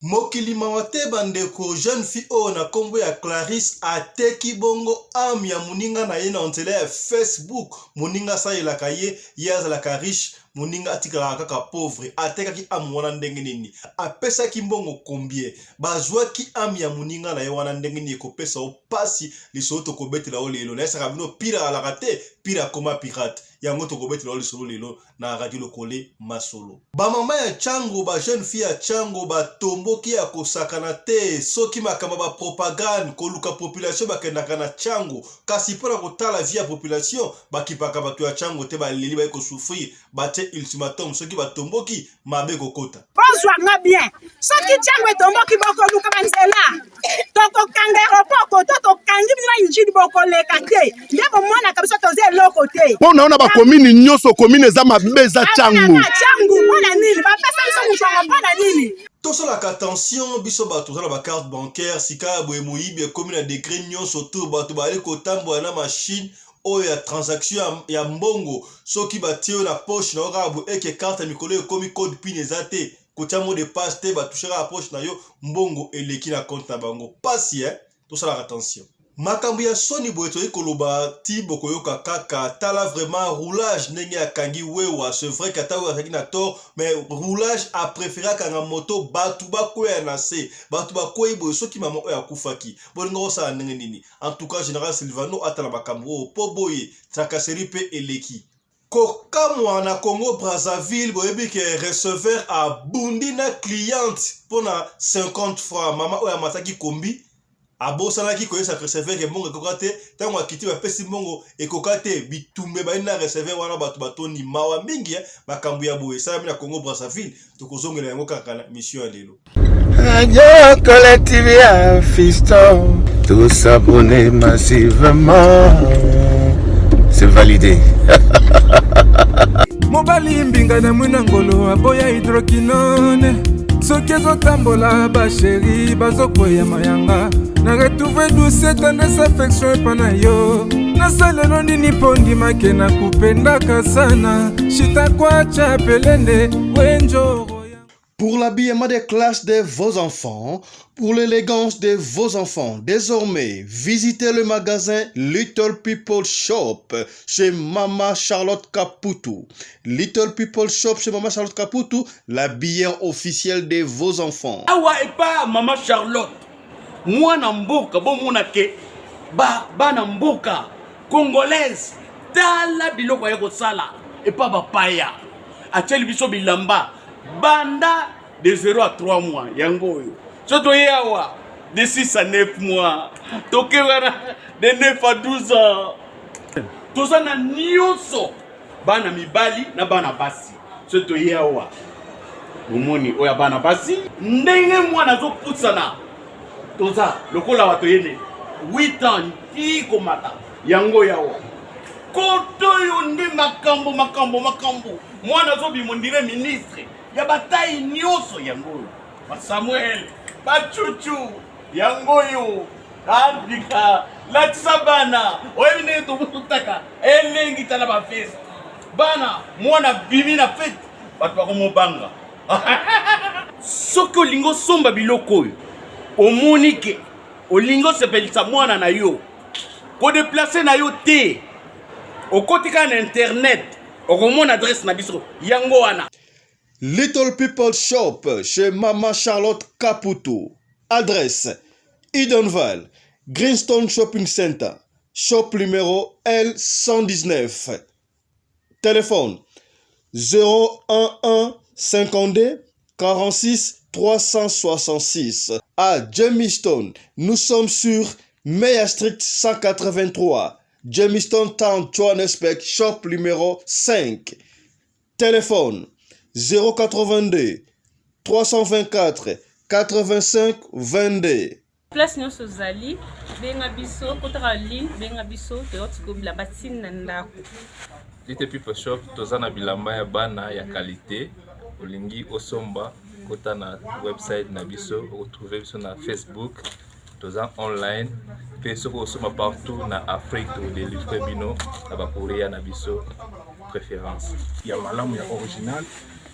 Mokili mawa te ba ndeko, jeune fille oyo na kombo ya Clarisse ateki bongo ame ya moninga na ye na nzela ya Facebook, moninga asalelaka ye, ye azalaka riche, moninga atikalaka kaka pauvre. Atekaki ame wana ndenge nini? Apesaki mbongo combien? Bazwaki ame ya moninga na ye wana ndenge nini? Ekopesa yo pasi lisolo tokobetela yo lelo. Nayesaka bino pire alaka te, pire akoma pirate. Yango tokobetela yo lisolo lelo na Radio Lokole Masolo. Ba mama ya Tshangu, ba jeune fille ya Tshangu batomboki ya kosakana te soki makambo ya ba propagande koluka population bakendaka na Tshangu kasi mpo na kotala vie ya population bakipaka bato ya Tshangu te baleli baye kosouffrir batie ultimatum soki batomboki mabe ekokota. Bozwa nga bien soki Tshangu etomboki bokoluka banzela tokokanga aeroport koto tokangi bino na injili bokoleka te nde bomonaka biso toza eloko te mpo na yo na bakomini nyonso komini eza mabe eza cangu cangu mpo na nini bapesa biso mokongo mpo na nini Tosalaka attention biso bato toza na ba carte bancaire sika ya boye moyibi ekomi na degre nyonso to bato bazali kotambola na machine oyo ya transaction ya mbongo soki batie yo na poche na yo kaka boye eke carte ya mikolo ekomi code pin eza te kotia mot de passe te ba toucher kaka poche na yo mbongo eleki na compte na bango pasi eh tosalaka attention makambo ya soni boye toyei koloba ti bokoyoka kaka tala vraiment roulage ndenge akangi wewa c'est vrai que ata oyo azalaki na tort mais roulage a préféré akanga moto bato bakweya na se bato bakwei boye soki mama oyo akufaki bolinga kosala ndenge nini en tout cas général Silvano atala makambo oyo po boye tracasserie mpe eleki Kokamwa na Congo Brazzaville boyebi ke receveur abundi na cliente mpo na 50 francs. Mama oyo amataki kombi abosanaki koyebisa receveur ke mbongo ekoka te. Ntango akiti bapesi mbongo ekoka te, bitumba ebandi na receveur wana, bato batondi mawa mingi. Eh, makambo ya boye esalami na Congo Brazzaville, tokozongela yango kaka na mission ya lelo. Radio Collective ya fiston, tous abonnés massivement, c'est validé. Mobali mbinga na mwina ngolo aboya hydroquinone soki ezotambola basheri bazokweya mayanga na retrouve douce tendresse affection epa na yo nasalelo nini mpo ndimake na kupendaka sana shitakwacha pelende wenjoro Pour l'habillement des classes de vos enfants, pour l'élégance de vos enfants, désormais, visitez le magasin Little People Shop chez Mama Charlotte Kaputu. Little People Shop chez Mama Charlotte Kaputu, l'habilleur officiel de vos enfants. Awa epa Mama Charlotte, mwana mboka bomona ke ba bana mboka congolaise tala biloko aye kosala epa bapaya atieli biso bilamba banda de 0 à 3 mois yango oyo so toye awa de 6 à 9 mois toke wana de 9 à 12 ans toza na nyonso bana mibali na bana basi so toye awa bomoni oyo ya bana basi ndenge mwana azopusana toza lokola bato yene 8 ans ti komata yango yawa koto oyo nde makambo makambo makambo mwana azobima ondire ministre ya batai nyonso yango oyo basamuel bacucu yango oyo abika latisa bana oyebi ndenge tobutaka elengi tala bafeste bana mwana bimi na fete bato bakomobanga soki olingi osomba biloko oyo omoni ke olingi osepelisa mwana na yo kodeplace na yo te okoti kaka na internet okomona adresse na biso yango wana. Little People Shop chez Mama Charlotte Kaputu. Adresse Edenvale, Greenstone Shopping Center, shop numéro L119. Téléphone 011 52 46 366. À Jamestown, nous sommes sur Meyer Street 183, Jamestown Town, Johannesburg, shop numéro 5. Téléphone 082 324 85 22. Place nyonso ozali benga biso kotaka ligne benga biso toyoti ko bilamba ti na ndako. Little People Shop toza na bilamba ya bana ya qualité olingi osomba kota na website na biso okotrouve biso na Facebook toza online mpe soki osomba partout na Afrique tokodelivre bino na ba courrier na biso préférence ya malamu ya original.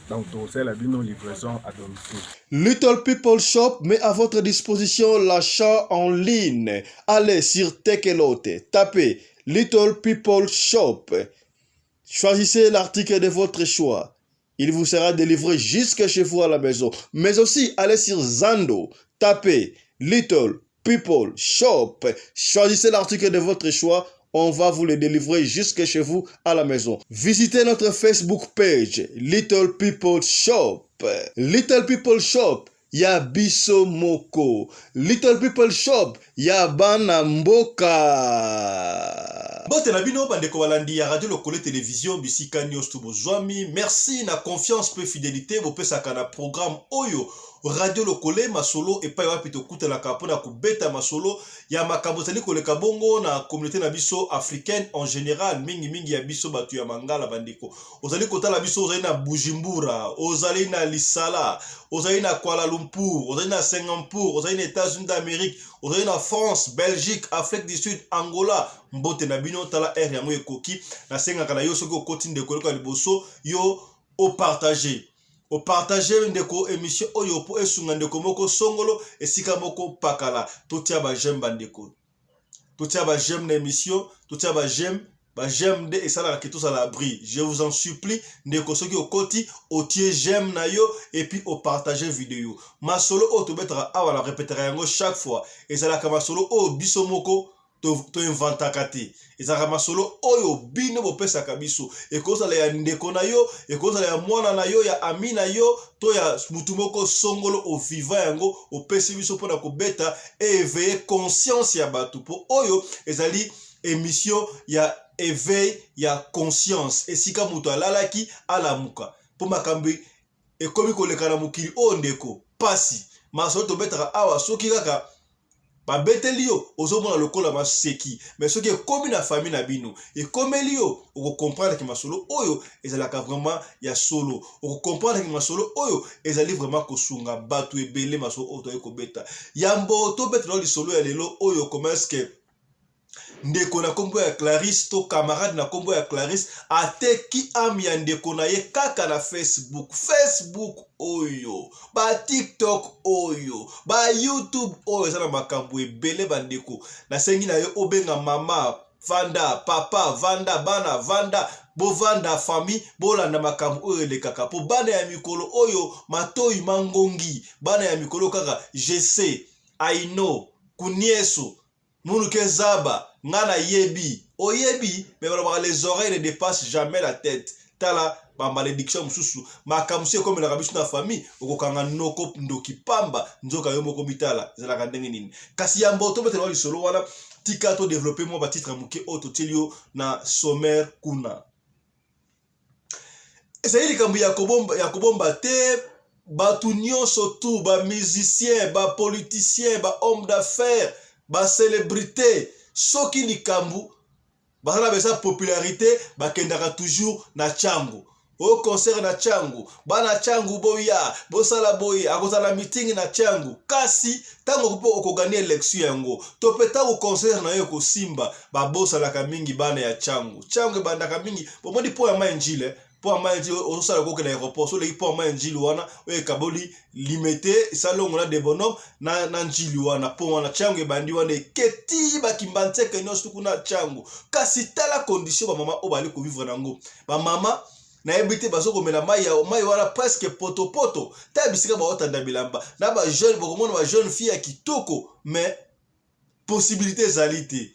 Donc tokosalela bino livraison à domicile. Little People Shop met à votre disposition l'achat en ligne. Allez sur Takealot, tapez Little People Shop. Choisissez l'article de votre choix. Il vous sera délivré jusque chez vous à la maison. Mais aussi, allez sur Zando, tapez Little People Shop. Choisissez l'article de votre choix. On va vous le délivrer jusque chez vous à la maison. Visitez notre Facebook page Little People Shop. Little People Shop, ya biso moko. Little People Shop, ya bana mboka. Mbote na bino bandeko balandi ya Radio Lokole Television bisika nyonso bozwami. Merci na confiance pe fidelite bopesaka na programme oyo Radio Lokole masolo epai wapi tokutanaka mpona kobeta masolo ya makambo ezali koleka bongo na communauté na biso africaine en général, mingi mingi ya biso bato ya mangala. Bandeko ozali kotala biso, ozali na Bujumbura, ozali na Lisala, ozali na Kuala Lumpur, ozali na Singapour, ozali na États-Unis d'Amérique, ozali na France, Belgique, Afrique du Sud, Angola, mbote na bino. Tala heure yango ekoki, nasengaka na yo soki okoti ndeko eloko ya liboso yo opartage, opartage ndeko émission oyo mpo esunga ndeko moko songolo esika moko pakala. Totia baj'aime bandeko, totia baj'aime na émission, totia baj'aime. Baj'aime nde esalaka ke tozala abri. Je vous en supplie ndeko, soki okoti otie j'aime na yo et puis opartage video. Masolo oyo tobetaka awa, na répétaka yango chaque fois, ezalaka masolo oyo biso moko toinventaka te, ezalaka masolo oyo bino bopesaka biso. Ekozala ya ndeko na yo, ekozala ya mwana na yo, ya ami na yo to ya mutu moko songolo oviva yango, opesi biso mpona kobeta éveiller conscience ya bato, mpo oyo ezali émission ya éveil ya conscience, esika moto alalaki alamuka, mpo makambo ekomi koleka na mokili oyo ndeko pasi. Masolo tobetaka awa, soki kaka babeteli yo ozomona lokola maseki, mais soki ekomi na famille na bino, ekomeli yo, okocomprendre ke masolo oyo ezalaka vraiment ya solo, okocomprendre ke masolo oyo ezali vraiment kosunga bato ebele. Masolo oyo toyei kobeta, yambo tobetela lisolo ya lelo oyo, comment est-ce que ndeko na nkombo ya Clarisse to camarade na nkombo ya Clarisse ateki âme ya ndeko na ye kaka na Facebook. Facebook oyo, baTikTok oyo, baYouTube oyo eza na makambo ebele. Bandeko, nasengi na yo obenga mama, vanda, papa, vanda, bana, vanda, bovanda, famille, bolanda makambo oyo elekaka, mpo bana ya mikolo oyo matoi mangongi. Bana ya mikolo kaka je sais, I know, kunieso munuke zaba, nga nayebi, oyebi, mais balobaka les oreilles ne dépassent jamais la tête. Tala bamalédiction mosusu, makambo mosusu ekomelaka biso na famille, okokanga noko ndoki pamba, nzoka yo moko mitala ezalaka ndenge nini. Kasi yambo tobetela lisolo wana, tika todéveloppe mwa batitre moke oyo totieli yo na sommaire kuna. Ezali likambo ya kobomba te, bato nyonso tu, bamusicien, bapoliticien, bahomme d'affaires, bacélébrité, soki likambo baza na besa popularité, bakendaka toujours na Tshangu. O concert na Tshangu, bana Tshangu boya bosala boye, akozala meeting na Tshangu. Kasi ntango mpo okogagner élection yango to mpe ntango concert na yo ekosimba, babosalaka mingi bana ya Tshangu. Tshangu ebandaka mingi, bomoni mpo ya mai Njili, mpo ya mai Njili ozosala kokende aéroport, so oleki mpo ya mai Njili wana oyo ekaboli Limete, Salongo na Debonhomme na Njili wana, mpo wana Tshangu ebandi wana, eketi bakimba ntseke nyonso kuna Tshangu. Kasi tala condition bamama oyo bali kovivre nango. Bamama nayebi te, bazokomela mai ya mai wana presque potopoto. Tala bisika baotanda bilamba na bajeune, bokomona bajeune fille ya kitoko, mais possibilité ezali te,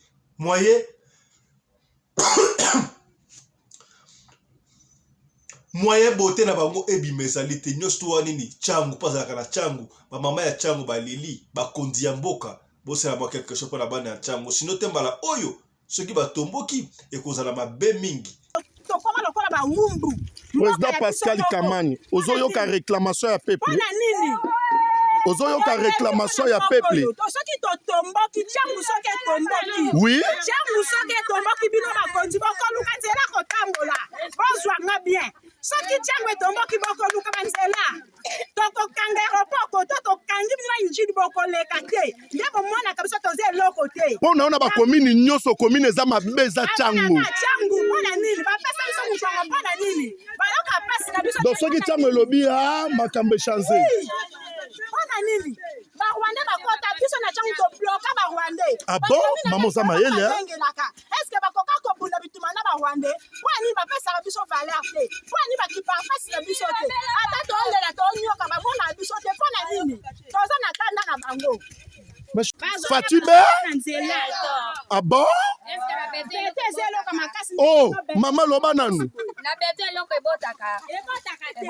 moyen bote na bango ebima ezali te. Nyonso to wana nini? Tshangu. Mpo azalaka na Tshangu, bamama ya Tshangu baleli bakonzi ya mboka, bosala mwa quelque chose mpo na bana ya Tshangu, sino te mbala oyo soki batomboki ekozala mabe mingi. Tokoma lokola bawumbu. Président Pascal Kamani, ozoyoka réclamation ya peuple? Mpona nini? Ozoyoka réclamation ya peuple? Soki totomboki, Tshangu soki etomboki, Tshangu soki etomboki, bino bakonzi bokoluka nzela kotambola. Bozwanga bien, soki Tshangu etomboki, bokoluka banzela, tokokanga aéroport koto tokangi bino. Ndjili bokoleka te nde bomonaka biso toza eloko te. Mpo na yo na bakomini nyonso komini eza mabe eza Tshangu. Tshangu mpo na nini bapesa biso mokongo mpo na nini bayoka mpasi na biso. Donc soki Tshangu elobi a makambo echange. Mpo na nini barwandais bakota biso na Tshangu tobloka barwandais. Ah bon mama oza mayele. Est-ce que bakoka kobunda bituma na barwandais? Mpo na nini bapesaka biso valeur te? Mpo na nini bakipaka mpasi na biso te? Ata tolela tonyoka bamonaka biso te mpo na nini? Toza na kanda na bango. Fatshi be Ah bon? Oh, mama loba nanu. Na beto eloko ebotaka. Ebotaka te.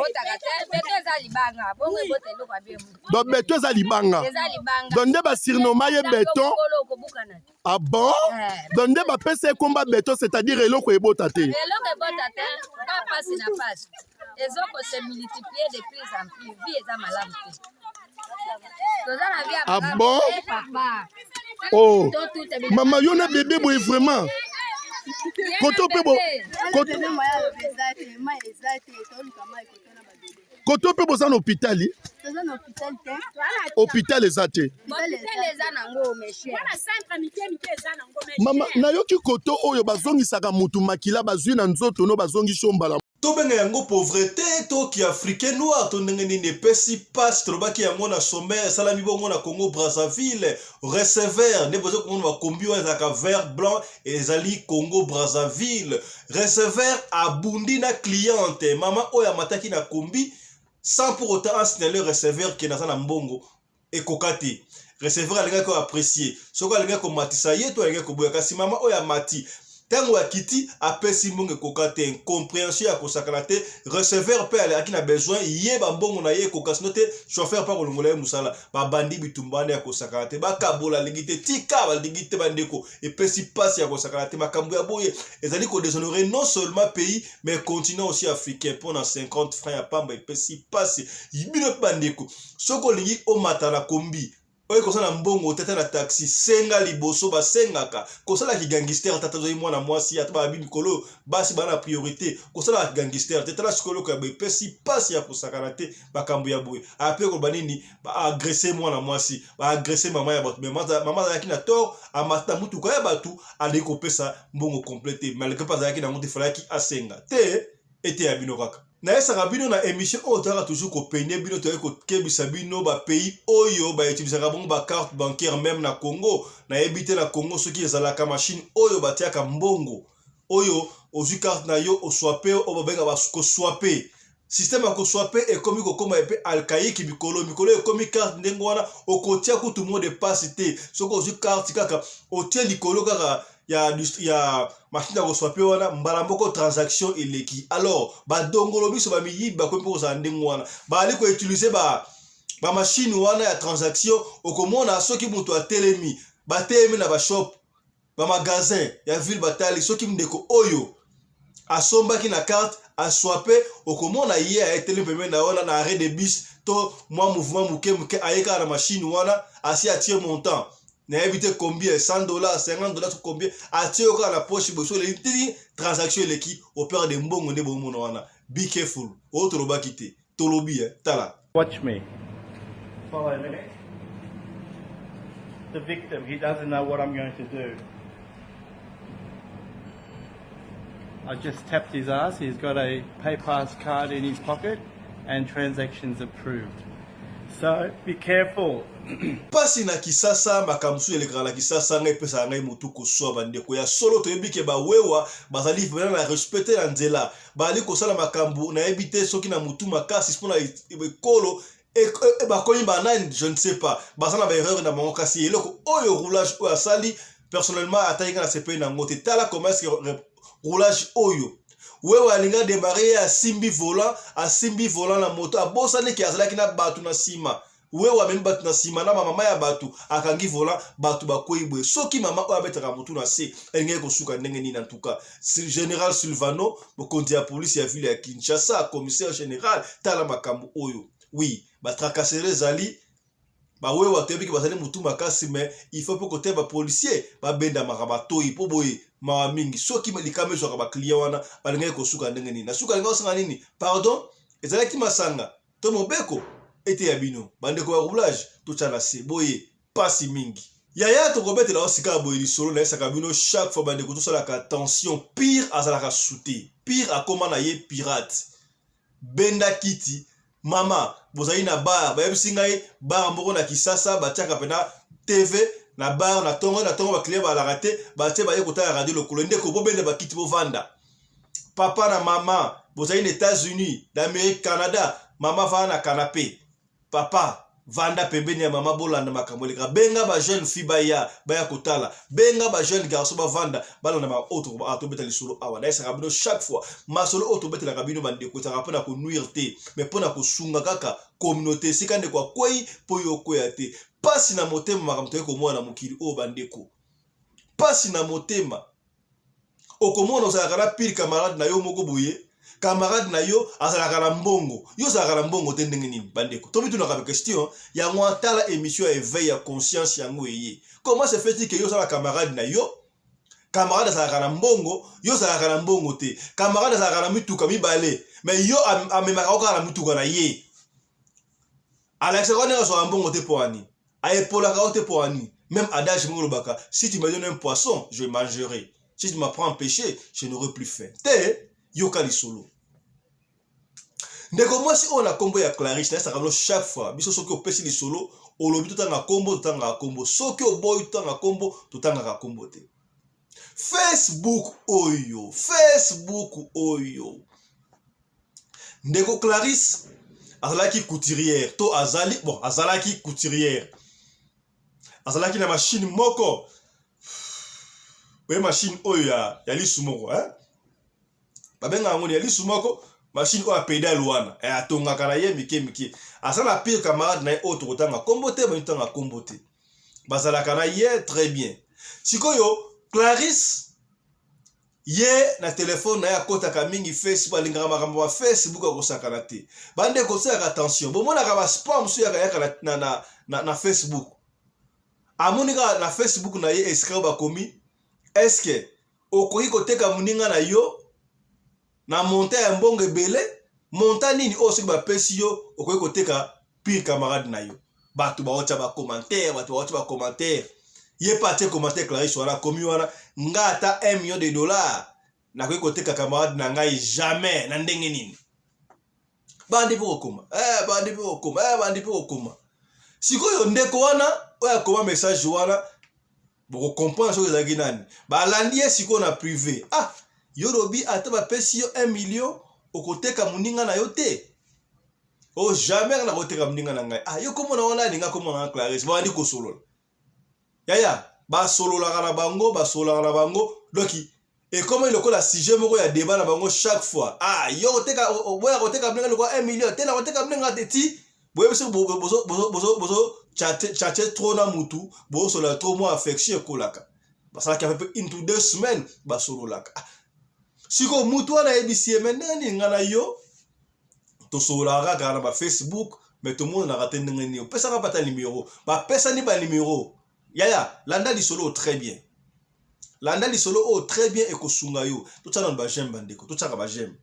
Beto eza libanga. Bongo ebota eloko ya bemu. Donc beto eza libanga. Eza libanga. Donc nde ba surnoma ye beton. Ah bon? Eh. Donc nde bapesa ye komba beton, c'est-à-dire eloko ebota te. Eloko ebota te, ka pasi na pasi. Ezoko se multiplier de plus en plus. Vie eza malamu te. Toza na vie ya Ah malamu bon? te, papa. Oh. Totuta biloko. Mama yo na bebe boye vraiment. Koto pe bo koto koto mpe boza na hôpital hôpital eza te mama nayoki koto oyo bazongisaka mutu makila bazwi na nzoto no bazongisi yo mbala Tobenga yango pauvrete to ki africain noir to ndenge nini epesi pasi tolobaki yango na sommaire esalami bongo na Congo Brazzaville receveur nde boza komona bakombi wana ezalaka vert blanc ezali Congo Brazzaville receveur abundi na cliente mama oyo amataki na kombi sans pour autant asignaler receveur ke naza na mbongo ekoka te receveur alingaki ko apprécier soki alingaki komatisa ye to alingaki koboya kasi mama oyo amati ntango akiti apesi mbongo ekoka te incomprehension ya kosakana te receveur mpe alaki na besoin ye bambongo na ye ekoka sino te chauffeur mpe akolongola ye mosala babandi bitumba wana ya kosakana te bakabola alingi te tika balingi te bandeko epesi mpasi ya kosakana te makambo ya boye ezali kodeshonore non seulement pays mais continent aussi africain mpo na 50 franc ya pamba epesi mpasi bino mpe bandeko soki olingi omata na kombi oyo kosala mbongo tata na taxi senga liboso basengaka kosala kigangister tata ozali mwana mwasi ata babi mikolo basi bana na priorité kosala kigangister te tala sikoyo eloko ya boye epesi mpasi ya kosakana te makambo ya boye apres koloba nini baagrese mwana mwasi baagrese mama ya bato me mama azalaki na tort amata na motuka ya bato aleki kopesa mbongo complet te malgre mpe azalaki na yango te falaki asenga te eteya bino kaka Nayesaka bino na emission oyo toyaka toujours ko peigner bino toyaki kokebisa bino ba pays oyo ba utilisaka bongo ba carte bancaire meme na Congo nayebi te na Congo soki ezalaka machine oyo batiaka mbongo oyo ozwi carte na yo oswape oyo babenga ba koswape système ya koswape ekomi kokoma epe alkaïque mikolo mikolo ekomi carte ndenge wana okotia kutu mot de passe te soki ozwi carte kaka otie likolo kaka ya, ya machine ya koswape wana mbala moko transaction eleki alors badongolo biso bamiyibi bakomi mpo kozala ndenge wana bazali koutilize ba bamashine wana ya transaction okomona soki moto atelemi batelemi na bashop bamagasin ya ville batali soki ndeko oyo asombaki na carte aswape okomona ye ayetelemi pembeni na wana na arrêt de bus to mwa mouvement moke moke aye kaka na machine wana asi atie montant nayebi te combien 100 dollars 50 dollars combien atie yo kaka na poche boye so eleki tini transaction eleki opere de mbongo nde bomona wana be careful oyo tolobaki te tolobi eh, tala Watch me. Follow me. The victim, he doesn't know what I'm going to do. I just tapped his ass. He's got a PayPass card in his pocket and transactions approved. So be careful. Pasi na kisasa makambo mosusu elekaka na kisasa ngai epesaka ngai motu koswa bandeko ya solo toyebi ke bawewa bazali vraimen na respect te na nzela bazali kosala makambo nayebi te soki na motu makasi mpo na ekolo bakomi banani je ne sais pas baza na baerreur na bango kasi eloko oyo roulage oyo asali personnellement ataki ngai nasepeli na yango te tala comment est-ce que roulage oyo wewe alingi ademare ye asimbi volant asimbi volant na moto abosani ke azalaki na bato na nsima wewe amemi bato na nsima na bamama ya bato akangi volant bato bakwei boye soki mama oyo abetaka motu na se alingaki kosuka ndenge nini antuka général silvano mokonzi ya polisi ya ville ya kinshasa commissaire général tala makambo oyo oui batracasserie ezali bawewa toyebi ke bazali motu makasi mais il faut mpe koteya bapolisier babendamaka batoi mpo boye mawa mingi soki likama ezwaka baclient wana balingaki kosuka ndenge nini na suka alingaki kosanga nini pardon ezalaki masanga to mobeko. Eteya bino bandeko ya roulage, totya na se boye pasi mingi. Yaya tokobetela yo sika boye lisolo nayesaka bino chaque fois bandeko tosalaka attention pire azalaka sute pire akoma na ye pirate benda kiti mama bozali na bar bayebisi ngai bar moko na kisasa batiaka mpena tv na bar na tongo na tongo bakliye balaka te batie baye kotala radio lokolo ndeko bobenda bakiti bovanda papa na mama bozali na États-Unis d'Amérique Canada mama vanda na canapé papa vanda pembeni ya mama bolanda makambo eleka benga ba jeune fille baya baya kotala benga ba jeune garçon bavanda balanda ba oyo ah, tobeta lisolo awa nayesaka bino chaque fois masolo oyo tobetelaka bino bandeko ezalaka mpo na konuire te mais mpo na kosunga kaka communauté esika ndeko akwei mpo yo okweya te mpasi na motema makambo toyei komona na mokili oyo bandeko mpasi na motema okomona ozalaka na pire camarade na yo moko boye camarade na yo azalaka na mbongo yo ozalaka na mbongo te ndenge nini bandeko tomitunaka ba question yango atala émission ya éveil ya conscience yango eye comment se fait-il que yo ozala camarade na yo camarade azalaka na mbongo yo ozalaka na mbongo te camarade azalaka na mituka mibale mais yo amemaka yo kaka na mituka na ye alakisaka yo ndenge azwaka mbongo te mpo ani Aepolaka yo te po ani? Meme adage moko elobaka si tu me donnes un poisson, je mangerai. Si tu m'apprends à pêcher, je n'aurai plus faim. Te, yoka lisolo. Ndeko mwasi oyo na kombo ya Clarisse, nayesaka bino chaque fois, biso soki opesi lisolo, olobi totanga kombo, totangaka kombo. Soki oboyi totanga kombo, totangaka kombo te. Facebook oyo, Facebook oyo. Ndeko Clarisse azalaki couturière to azali bon azalaki couturière azalaki na machine moko oye machine oyo ya, ya lisu moko eh? babengaka yango ya lisu moko machine oyo ya pedale wana eh, atongaka na ye mike mike aza na pire camarade na ye oyo tokotanga nkombo te bayi totanga nkombo te bazalaka na ye très bien sikoyo Clarisse ye na telefone na ye akotaka mingi facebook alingaka makambo ya facebook akosakana te bandeko osalaka attention bomonaka basport mosusu yaka yaka na, na, na, na, na facebook amoni kaka na facebook na ye esika oyo bakomi eske okoki koteka moninga na yo na monta ya mbongo ebele monta nini oyo soki bapesi yo okoki koteka pire camarade na yo bato baotya bacommentaire bato baotya bacommentaire ye mpe atie commentaire clarisse wana akomi wana nga ata 1 million de dollars nakoki koteka camarade na ngai jamais na ndenge nini bandi mpe kokoma eh, bandi mpe kokoma eh, bandi mpe kokoma sikoyo ndeko wana oyo akoma message wana bokokomprendre soki ezalaki nani balandi ye sikoyo na prive ah yo lobi ata bapesi yo 1 million okoteka moninga na yo te o oh, jamais nakoteka moninga na ngai ah yo komona wana alinga komona na clarisse babandi kosolola yaya basololaka na bango basololaka na bango doki ekomi lokola sujet moko ya débat na bango chaque fois ah yo koteka oboya koteka moninga lokola 1 million te nakoteka moninga te ti boyebi soki bozo bozo bozo bozo chache trop na mutu bosolola trop mwa affection ekolaka basalaki ape une to deux semaines basololaka ah, sikoyo mutu wana ayebisi ye me ndenge nini ngai na yo tosololaka kaka na bafacebook me tomonanaka te ndenge nini opesaka bata nimero bapesani banimero yaya landa lisolo oyo très bien landa lisolo oyo très bien ekosunga yo totya nano bajeme bandeko totyaka bajeme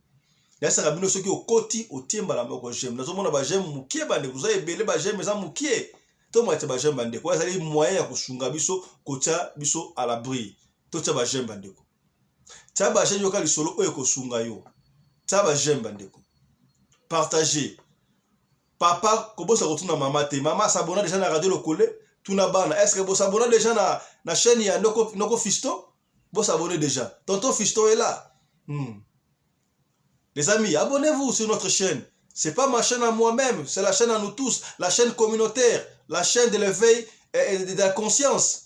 nayesaka bino soki okoti otie mbala moko jeme nazomona bajeme mokie bandeko toza ebele bajeme eza mokie tomatya bajeme bandeko oyo ezali moyen ya kosunga biso kotya biso à l'abri totya bajeme bandeko tya bajeme yoka lisolo oyo ekosunga yo tya bajeme bandeko partage papa kobosa kotuna mama te mama asabona deja na radio lokole tuna bana est ce que bosabona deja na, na chaîne ya noko, noko fiston bosabone deja tonton fiston est là hmm. les amis abonnez-vous sur notre chaîne c'est pas ma chaîne à moi-même c'est la chaîne à nous tous la chaîne communautaire la chaîne de l'éveil et de la conscience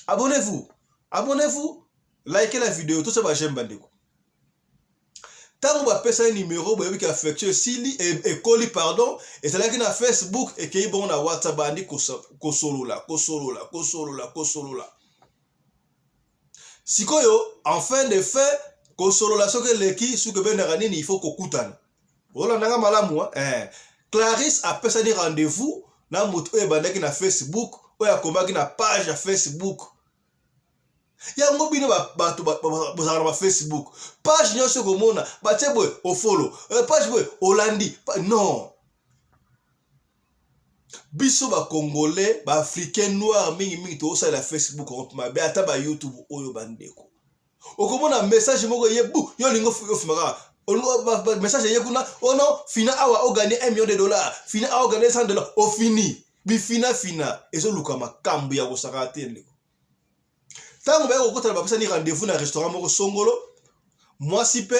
abonnez-vous abonnez-vous likez la vidéo tout ça ba j'aime bandeko ntango bapesa ye nimero boyebi ke affection esili e, ekoli pardon ezalaki na facebook ekei bongo na whatsapp bandi kosolola kosolola kosolola kosolola sikoyo en fin de fin kosolola soki eleki soki ebendaka nini il faut kokutana olandanga malamu eh. clarisse apesani rendez-vous na moto oyo ebandaki na facebook oyo akomaki na page ya facebook yango bino bato bozalaka na bafacebook page nyonso okomona batie boye ofolo eh, page boye olandi non. Biso ba congolais, ba africain noir mingi mingi tozosalela Facebook yango mpe mabe, ata ba YouTube oyo bandeko. Okomona message moko eye bu, yo olingi ofima kaka message eye kuna, oh non, fina awa o gagner 1 million de dollars, fina awa o gagner 100 dollars, ofini. Bifina fina ezoluka makambo ya kosakana te ndeko. Ntango baye kokotana bapesani rendez-vous na restaurant moko songolo, mwasi mpe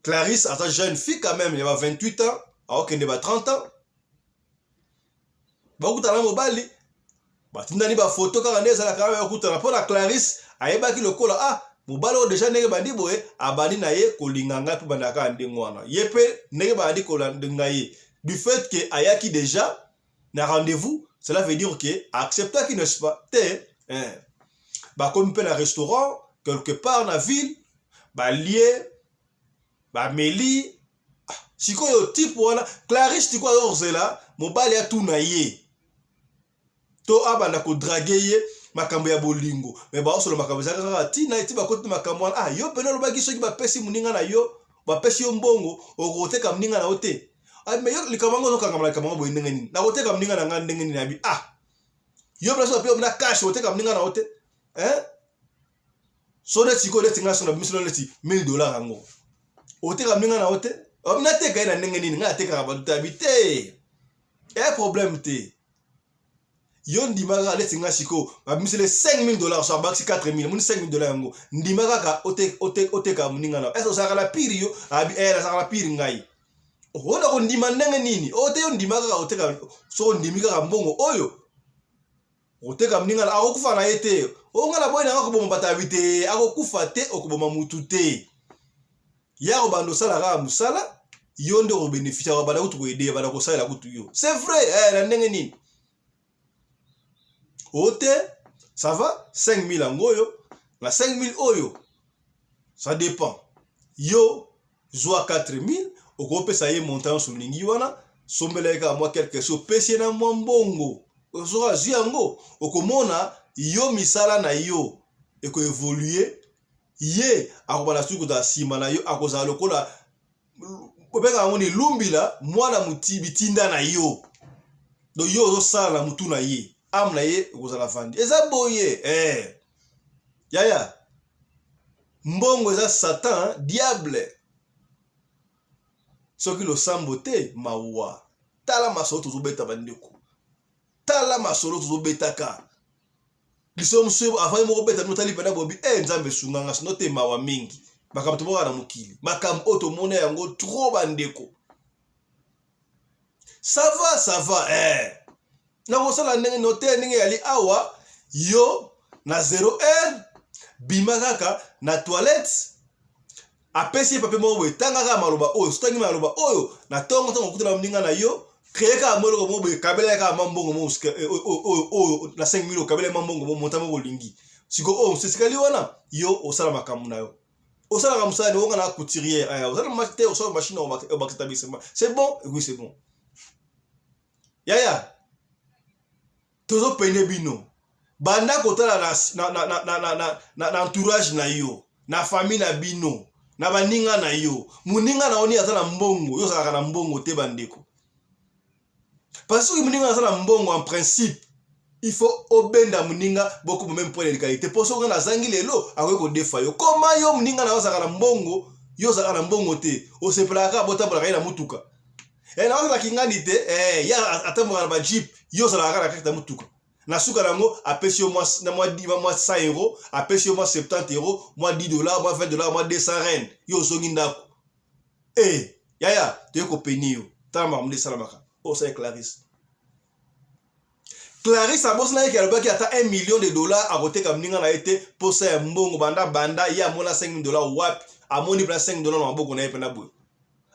Clarisse aza jeune fille quand même ya ba 28 ans, aokende ba 30 ans. Bakutana na mobali, batindani ba photo kaka nde ezalaka kaka bakutana mpo na Clarisse ayebaki lokola ah mobali oyo deja ndenge bandi boye abandi na ye kolinga ngai mpe bandaka kaka ndenge wana ye mpe ndenge bandi kolinga ye du fait que ayaki deja na rendez-vous cela veut dire que acceptaki n'est-ce pas te hein. Bakomi mpe na restaurant quelque part na ville balie bameli ah, sikoyo type wana Clarisse sikoyo azokozela mobali atuna ye to abanda kodrage ye makambo ya bolingo me baosolo makambo ezalaka kaka ntina eti bakoti na makambo wana ah yo mpena olobaki soki bapesi moninga na yo bapesi yo mbongo okoteka moninga na yo te ah, me yo likambo yango ozokangama na likambo yango boye ndenge nini nakoteka moninga na ngai ndenge nini abi ah yo mpena soki bapesi na cash oteka moninga na yo te hein so neti sikoyo neti ngai so nabimisi no neti 1000 dollar yango oteka moninga na yo te nateka ye na ndenge nini ngai natekaka bato te abi te e problème te yo ndima kaka neti ngai sikoyo babimisele 5000 dollars so abakisi 4000 moni 5000 dollars yango ndima kaka oteka moninga na yo ese ozalaka na pire yo abi eh nazalaka na pire ngai oyo nakondima ndenge nini oyo te yo ndima kaka oteka soki ondimi kaka mbongo oyo oteka moninga na akokufa na ye te oyo ngai naboyi nanga koboma bato abi te akokufa te okoboma mutu te ya kobanda osala kaka mosala yo nde okobeneficie akobanda kutu koyede banda kosalela kutu yo c'est vrai eh, na ndenge nini oyo te ça va 5000 yango oyo na 5000 oyo ça dépend yo zwa 4000 okopesa ye montant nyonso olingi wana sombela ye kaka mwa quelque chose opesi ye na mwa mbongo soki azwi yango okomona yo misala na yo ekoevolue ye akobanda soki kozala nsima na yo akozala lokola obengaka yango ni lumbila mwana bitinda na yo donc yo ozosala na mutu na ye ame na ye ekozala vandi eza boye eh. Yaya mbongo eza satan diable soki losambo te mawa tala masolo tozobeta bandeko tala masolo tozobetaka lisolo mosusu avant moko beta bino tali mpena bobi e eh, nzambe esunganga sino te mawa mingi makambo tomonaka na mokili makambo oyo tomona yango trop bandeko ça va ça va eh. Nakosala ndenge no te ndenge yali awa yo na 0 heure bima kaka na toilette apesi ye papier moko boye tanga kaka maloba oyo sotangi maloba oyo na ntongo ntango okutana moninga na yo kreye kaka mwa eloko moko boye kabela ye kaka mwa mbongo moko eh, oyo oyo na 5000 okabela ye mwa mbongo moko monta moko olingi sikoyo oyo mosusu etikali wana yo osala makambo na yo osalaka mosala ni onga na couturière eh, osala te osala machine obakisa établissement c'est bon oui c'est bon yaya tozopene bino banda kotala na, na, na, na, na, na, na, na entourage na yo na famille na bino na baninga na yo moninga na yo nini aza na mbongo yo ozalaka na mbongo te bandeko parce soki moninga aza na mbongo en principe il faut obenda moninga bokoma meme point d'égalité mpo soki nazangi lelo akoki kodefa yo koma yo moninga na yo azalaka na mbongo yo ozalaka na mbongo te osepelaka kaka botambolaka ye na motuka eh, naozala kingani te eh, ye atambolaka na bajeep yo ozalaka kaka na kati na motuka na suka na yango apesi yo mwa 100 euro apesi yo mwa 70 euro mwa 10 dollar mwa 20 dollar mwa 200 rand yo ozongi ndako eh, yaya toye kopeni yo tala makambo nde esalamaka oyo osali clarisse Clarisse abosana ye alobaki ata 1 million de dollars akoteka moninga na ye te posa ya mbongo banda banda ye amona 5000 dollars wapi amoni mpena 5 dollars na maboko na ye mpena boye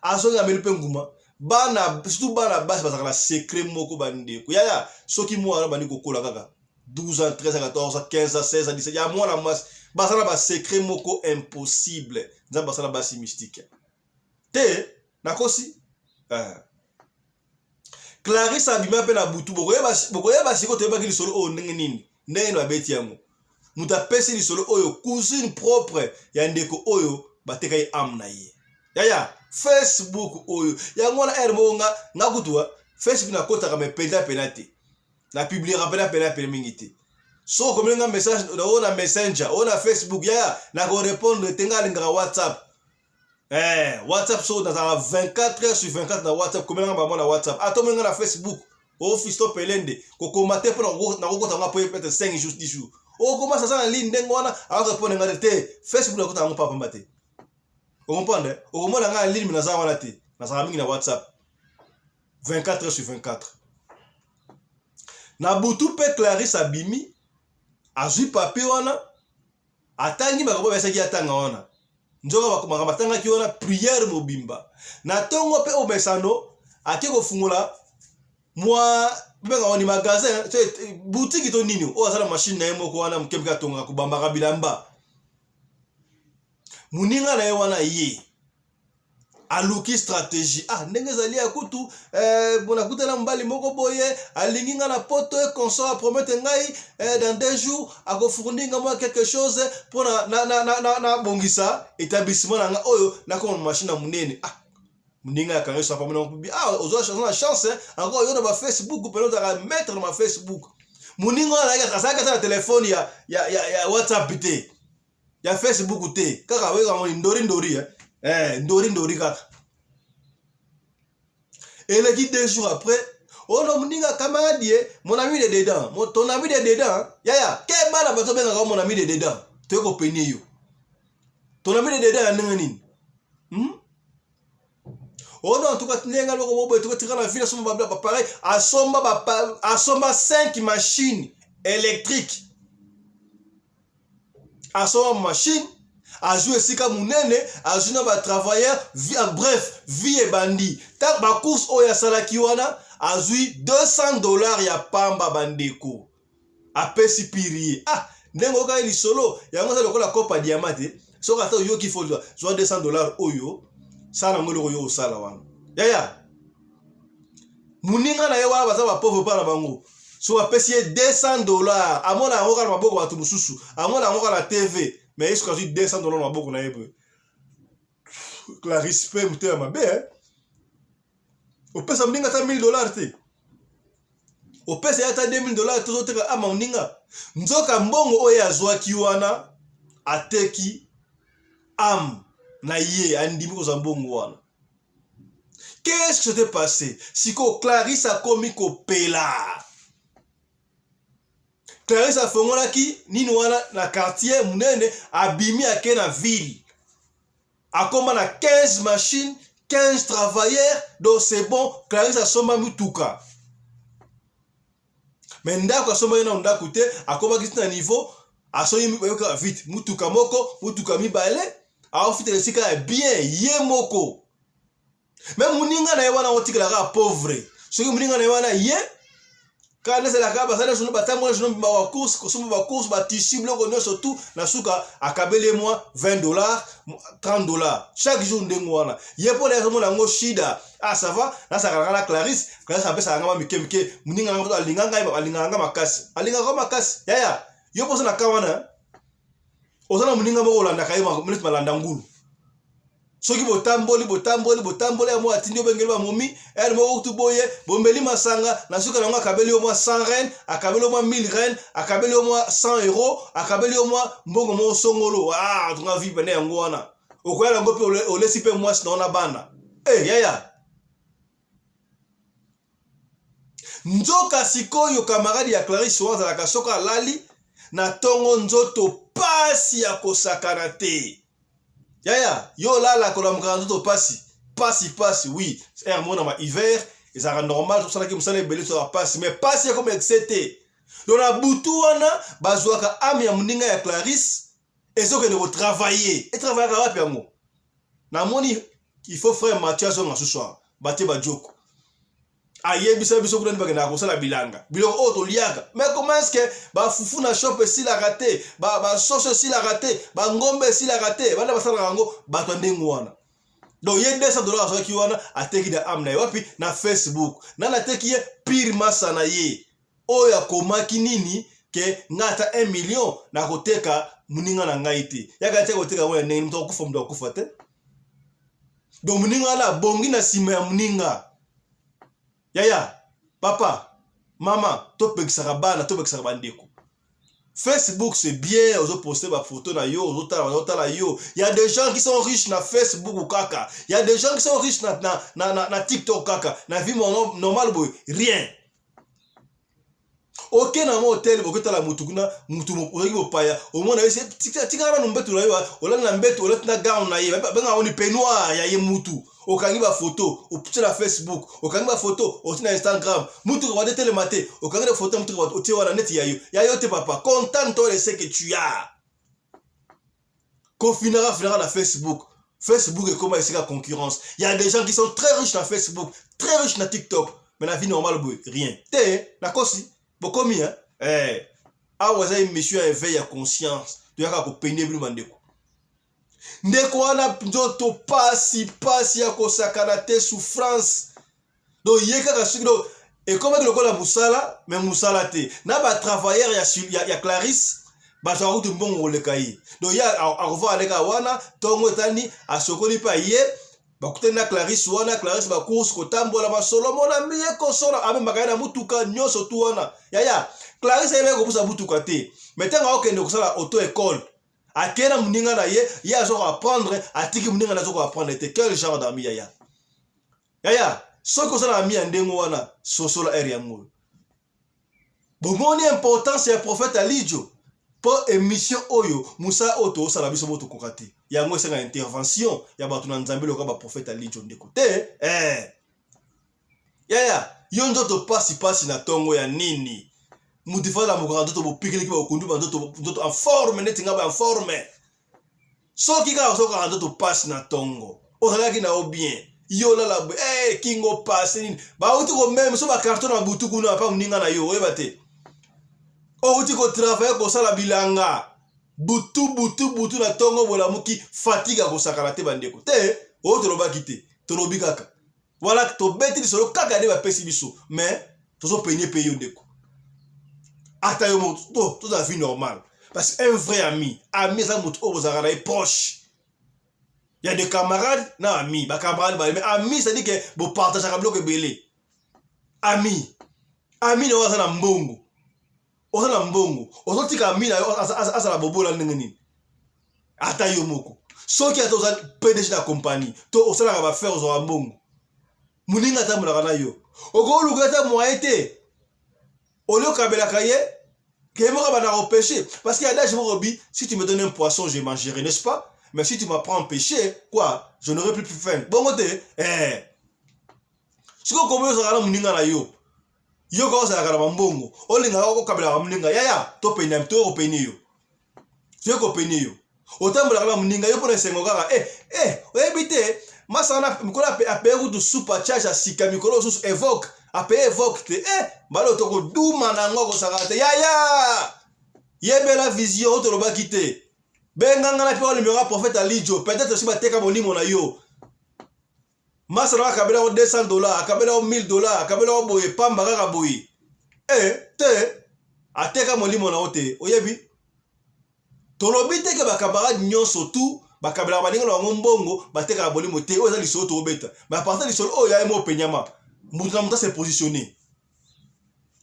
azongi ameli mpe nguma bana surtout bana basi bazalaka na secret moko bandeko yaya soki mwana bandi kokola kaka 12 ans 13 ans 14 ans 15 ans 16 ans 17 ya mwana mwasi baza na basecret moko impossible nzambe asala basi mystique te nakosi eh. Clarisse abima mpe na butu bokoyeba sikoyo toyebaki lisolo oyo ndenge nini ndenge nini babeti yango moto apesi lisolo oyo cousine propre ya ndeko oyo bateka ye ame na ye yaya facebook oyo yango wana ere moko nga nga kutu Facebook nakotaka me mpenza mpena te, na publiaka mpena mpena mpena mingi te. Soki okomeli nga message oyo na Messenger, oyo na Facebook, yaya nakorepondre te. Nga alingaka WhatsApp. WhatsApp so nazalaka 24 heures sur 24 na WhatsApp. Komela nga bango na WhatsApp, ata omeli nga na Facebook office to pelende, kokoma te mpo nakokota nga po peut-être 5 jours, 10 jours okoma sasa na ligne ndenge wana akorepondre nga te. Facebook nakota yango pamba te, okomprendre. Okomona nga na ligne, naza wana te, nazalaka mingi na WhatsApp 24 heures sur 24. Na butu mpe Clarisse abimi, azwi papier wana, atangi makambo bayesaki atanga wana. Nzoka makambo atangaki wana, prière mobimba. Na ntongo mpe omesano ake kofungola mwa bengaka ni magasin, boutique to nini oyo, aza na machine na ye moko wana moke moke, atongaka, kobambaka bilamba. Moninga na ye wana, ye aluki stratégie. Ah, ndenge ezali ya kutu nakutana mobali moko boye, alingi nga na poto e consort, apromettre ngai dans 2 jours akofournir nga mwa quelque chose mpona nabongisa na établissement na nga oyo, nakoma machine ya monene. Ah, moninga ya kangi sapa mona, ah, ozwa na chance encore yo na bafacebook mpena ozalaka maître na bafacebook. Moninga wana azalaki ata na telefone ya WhatsApp te, ya Facebook te, kaka oyekango ndori ndori, ndori ndori kaka. Eleki 2 jours après, ono moninga camarade ye, mon ami de dedans, ton ami de dedans. Yaya, ke bana bato bengaka mon ami de dedans, toye kopenie yo ton ami de dedans ya ndenge nini, Ono en tout cas ndenge aloko boboye, tokotika na ville, asomba bapareil, asomba 5 machines électriques, asomba machine, azwi esika monene, azwi na batravailleur, bref, vie ebandi. Ntango bacourse oyo asalaki wana, azwi 200 $ ya pamba. Bandeko, apesi pirie. Ah, ndenge okaki lisolo yango eza lokola kopa diama te. Soki ata oyoki, fo zwa 200 $ oyo, sala yango eloko oyo osala wana. Yaya, moninga na ye wana baza bapauvre mpa na bango, so bapesi ye 200 $, amona yango kaka na maboko bato mosusu, amona yango kaka na TV, mais ye soki azwi 200 $ na maboko na ye boye. Clarisse mpe motema mabe, eh? Opesa moninga ata 1000 $ te, opesa ye ata 2000 $ te, ozoteka ama moninga. Nzoka mbongo oyo azwaki wana, ateki âme na ye, andimi kozwa mbongo wana. Qu'est-ce qui s'était passé? Sikoyo Clarisse akomi kopela. Clarisse afongolaki nini wana na quartier monene, abimi, ake na ville, akoma na 15 machines, 15 travailleurs, donc c'est bon. Clarisse asomba mituka, mais ndako asombaki nano ndako te. Akomaki ti na niveau asombi vite mutuka moko, mutuka mibale, aofutela esika ya bien ye moko. Mais moninga na ye wana otikela kaka pauvre. Soki moninga na ye wana, ye kaka nde ezalaka, basali jono, batambola jono bacourse, kosomba bacourse, batissu, biloko nyonso tu, na suka akabeli ye mwa 20 $, 30 $ chaque jour. Ndenge wana ye mpo na ye azomona yango shida. Ah, ça va, nasakalaka na Clarisse. Clarisse apesaka nga mwa mike mike. Moninga nga alinga ngai, alingaka nga makasi, alingaka makasi. Yaya, yo mposa na ka wana, oza na moninga moko olandaka ye neti malanda ngulu. Soki botamboli, botamboli, botamboli, yango atindi obengeli bamomi ere moko kutu boye, bombeli masanga, na suka nango akabeli yo mwa 100 rand, akabeli yo mwa 1000 rand, akabeli yo mwa 100 euro, akabeli yo mwa mbongo moko songolo. Ah, tonga vi pene yango wana, okoya yango mpe olesi mpe mwasi na wana bana. E yaya, nzoka sikoyo camarade ya Clarisse wana azalaka, soki alali na ntongo, nzoto pasi ya kosakana te. Yaya, yo olala, kolamukaka nzoto pasi, pasi, pasi. Oui, heure moko na ma hiver ezalaka normal, tosalaki mosala ebele, tozalaka pasi, mais pasi ekoma excès te. Donc na butu wana bazwaka âme ya moninga ya Clarisse, ezokende kotravailler. Etravaillaka wapi yango? Namoni il faut frère Mathieu azonga susu awa, batie bajoko, ayebisa biso kuna nde bakendaka kosala bilanga, biloko oyo toliaka. Mais comment est ce que bafufu na shop esilaka te, basoso esilaka te, bangombe esilaka te? Banda basalaka yango bato ya ndenge wana. Donc ye 200 $ azwaki wana, ateki na âme na ye. Wapi? Na Facebook. Nani ateki ye? Pire masa na ye oyo akomaki nini ke ngai ata 1 million nakoteka moninga na ngai te. Yaka te koteka yango ya ndenge moto akufa, moto akufa te. Donc moninga wana abongi na nsima ya moninga. Yaya, papa, mama, topekisaka bana, topekisaka bandeko. Facebook c'est bien, ozo poster ba photo na yo, ozo tala, ozo tala yo. Il y a des gens qui sont riches na Facebook kaka. Il y a des gens qui sont riches na na na, na, na TikTok kaka. Na vie normale boy, rien. Oke na mwa hotel okotala mutu kuna mutu ozalaki mopaya omona ye tikala nanu mbetu na yo olali na mbetu olati na gown na ye bengaka ngo ni peignoir ya ye mutu okangi bafoto otie na facebook okangi bafoto otie na instagram mutuka wade telema te okangi na foto ya mutuka otie wana neti ya yo ya yo te papa contente toi de ce que tu as kofinaka finaka na facebook facebook ekoma esika concurrence il y a des gens qui sont très riches na facebook très riches na tiktok mais na vie normale boye rien te nakosi bokomi hein eh awa eza émission ya éveil ya conscience toyaka kopene bino bandeko ndeko wana nzoto pasi pasi ya kosakana te souffrance donc ye kaka soki donc ekomaki lokola mosala me mosala te na batravailleur ya, ya, ya clarisse bazwaka kutu mbongo koleka ye donc ye akovanda aleka wana ntongo etani asokoli mpe aye bakutani na clarisse wana clarisse bacourse kotambola masolo mona miye kosola amemaka ye na motuka nyonso tu wana yaya clarisse ayebaki kopusa motuka te me ntango akokende kosala auto école akei na moninga na ye ye aza koapprendre atiki moninga na aza koapprendre te quel genre d'ami yaya yaya soki oza na ami ya ndenge wana sosola ere yango oyo bomoni importance ya prophète alijo mpo émission oyo mosala oyo tozosala biso bo tokoka te yango esenga intervention ya bato na nzambe lokola baprophète alijo ndeko te eh. Yaya, yo nzoto pasi pasi na tongo ya nini? Mutu fala mokaka nzoto bopikeleki bakokundu ba nzoto nzoto en forme neti nga ba en forme. Soki kaka ozokaka nzoto pasi na tongo, ozalaki na yo bien. Yo lala boye, eh kingo pasi nini? Bauti komema so ba carton na butu kuna pa moninga na yo, oyeba te. Outi ko travailler kosala bilanga. Butu butu butu na tongo bolamuki fatigue akosakana te bandeko. Te, oyo tolobaki te. Tolobi kaka. Voilà, tobeti lisolo kaka nde bapesi biso, mais tozopenie mpe yo ndeko. Ata yo moto, to tozala vie normale. Parce que un vrai ami, ami eza moto oyo bozalaka na ye proche. Il y a des camarades na ami, ba camarades ba mais ami c'est-à-dire que bo partageaka biloko ebele. Ami, ami na yo aza na mbongo. Oza na mbongo, ozotika ami na yo azala bobola ndenge nini? Ata yo moko. Soki ata oza PDG na compagnie, to osalaka ba affaires ozwaka mbongo. Moninga atambolaka na yo. Okoluka ata moyen te. Olie okabelaka ye, ke moko abanda kopêcher. Parce que adage moko bi, si tu me donnes un poisson, je mangerai, n'est-ce pas? Mais si tu m'apprends à pêcher, quoi, je n'aurai plus faim. Bongo te, eh. Sikoyo komi ozalaka na moninga na yo. Yo kaka ozalaka na bambongo, olingaka okabelaka moninga. Yaya, to peni, to kopeni yo. To kopeni yo. Otambolaka na moninga yo mpona esengo kaka. Eh, eh, oyebi te, masana na mikolo apaye kutu super charge ya sika mikolo mosusu evoque, apaye evoque te. Eh, mbala oyo tokoduma na yango akosaka te. Yaya! Yebela vision oyo tolobaki te. Benga nga na mpe numero ya prophète Alijo, peut-être soki bateka molimo na yo. Masa na akabela yo 200 dollars, akabela yo 1000 dollars, akabela yo boye pamba kaka boye. Eh, te ateka molimo na yo te, oyebi? Tolobi te ke ba camarades nyonso tout bakabelaka baninga na bango mbongo batekaka molimo te. Oyo eza lisolo tobeta. Mais à partir lisolo oyo ya ye moko penyama, moto na moto se positionner.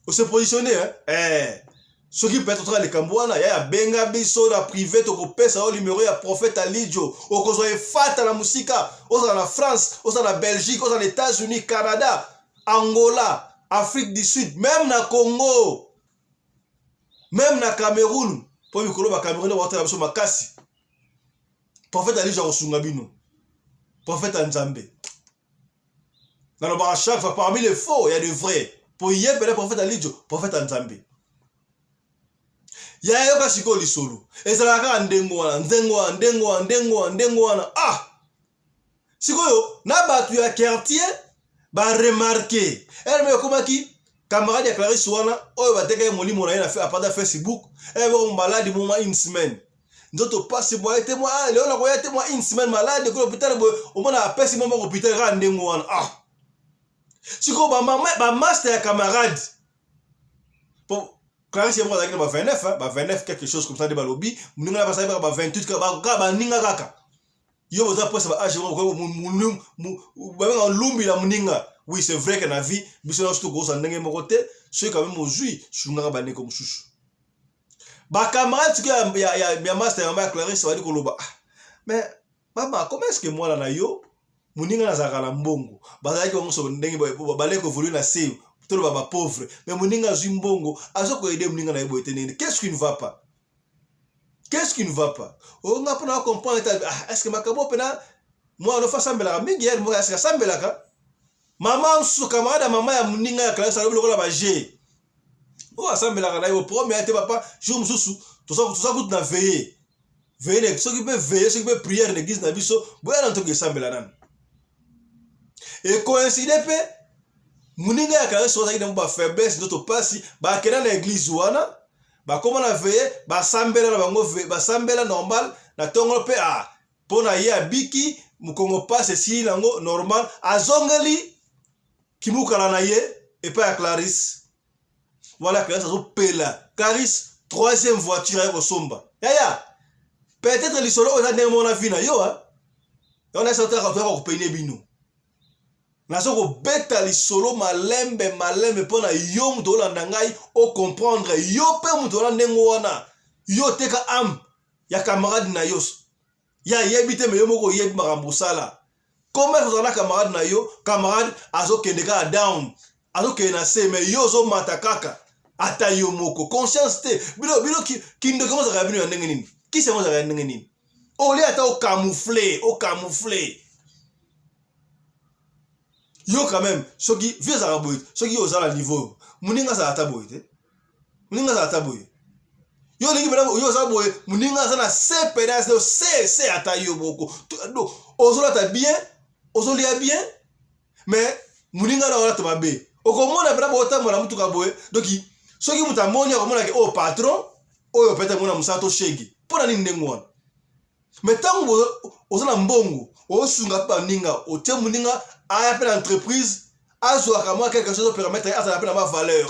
Ose positionner hein? Eh. Soki peut-être otala likambo wana yaya benga biso na privé tokopesa yo numero ya prophète Alijo okozwa efata na mosika ozala na France ozala na Belgique ozala na États-Unis Canada Angola Afrique du Sud même na Congo même na Cameroun mpo mikolo ba Camerounais baotala biso makasi prophète Alijo akosunga bino prophète ya Nzambe nalobaka chaque fois parmi les faux ya de vrai po ye pene prophète Alijo prophète ya Nzambe ya yoka sikoyo lisolo ezalaka kaka ndenge wana ndenge wana ndenge wana ndenge wana ndenge wana ah sikoyo na bato ya quartier baremarke elme ekomaki camarade ya Clarisse wana oyo batekaki molimo na ye na apart ya Facebook elme maladi moma une semaine nzoto pasi boye te mwa ah, leo nakoya te mwa une semaine malade ekolo hôpital boye omona apesi mwa moko hôpital kaka ndenge wana ah sikoyo bamama bamaster ya camarade po Clarisse ye moko azalaki na ba 29 ba 29 quelque chose comme ça nde balobi moninga na basali kaka ba 28 kaka baninga kaka yo boza posa ba age moko babengaka lumbi na moninga Oui, c'est vrai que na vie biso nyonso tokozala ndenge moko te. Soki quand même ozwi, sungaka bandeko mosusu. Bacamarade sikoyo ya master ya mama ya Clarisse bali koloba: ah, mais mama, comment est ce que mwana na yo, moninga nazalaka na mbongo, bazalaki bango so ndenge baleki koévoluer na se, toloba bapauvre, mais moninga azwi mbongo, aza koaider moninga na ye boye te, ndenge? Qu'est ce qui ne va pas? Qu'est ce qui ne va pas? Oyo nga mpona comprendre ete, ah, est ce que makambo mpena mwana ofa asambelaka mingi yere moko, est ce que asambelaka? Mama mosusu, camarade ya mama ya moninga ya Clarisse, alobi lokola baje oyo asambelaka na ye premier te. Papa, jour mosusu toza kutu na veillée, soki mpe veillée, soki mpe prière na église na biso, boya na ntoki esambela nanu. Ekoincide mpe moninga ya Clarisse oyo azalaki na bafaiblesse, nzoto pasi, bakenda na église wana, bakóma na veillée, basambela na bango, basambela normal na ntongo mpe, ah, mpo na ye abiki mokongo pasi esili nango normal, azongeli kimukala na ye epai ya Clarisse. Wana Clarisse azopela. Clarisse, troisième voiture aye kosomba. Yaya, peut-être lisolo oyo eza ndenge moko na vie na yo. Yango nayesataka toyaka kopene bino, naza kobeta lisolo malembe malembe mpo na yo moto olanda ngai ocomprendre. Yo mpe moto ola ndenge wana, yo oteka âme ya camarade na yo, ye ayebi te, mais yo moko oyebi makambo osala. Comment ozala na camarade na yo, camarade azokende kaka down, azokende na se, mais yo ozomata kaka? Ata yo moko conscience te. Bino kindoki yango ozalaka bino ya ndenge nini? Kisi yango ozalaka ya ndenge nini? Olie ata ocamoufle, ocamoufle yo quand même. Soki vie ezalaka boye, soki yo oza na niveau, moninga azala ata boye te, moninga azala ata boye. Yo olingi mpena yo oza boye, moninga aza na se pena se se. Ata yo moko ozolata bien, ozolia bien, mais moninga na olata mabe. Okomona mpena botambola mutuka boye, donc soki moto amoni, akomonaki oyo patron, oyo peut-être mona mosala to shege. Mpo na nini ndenge wana? Mais ntango oza na mbongo, osunga mpe baninga, otie moninga aya mpe na entreprise, azwaka mwa quelque chose permettre azala mpe na ma valeur.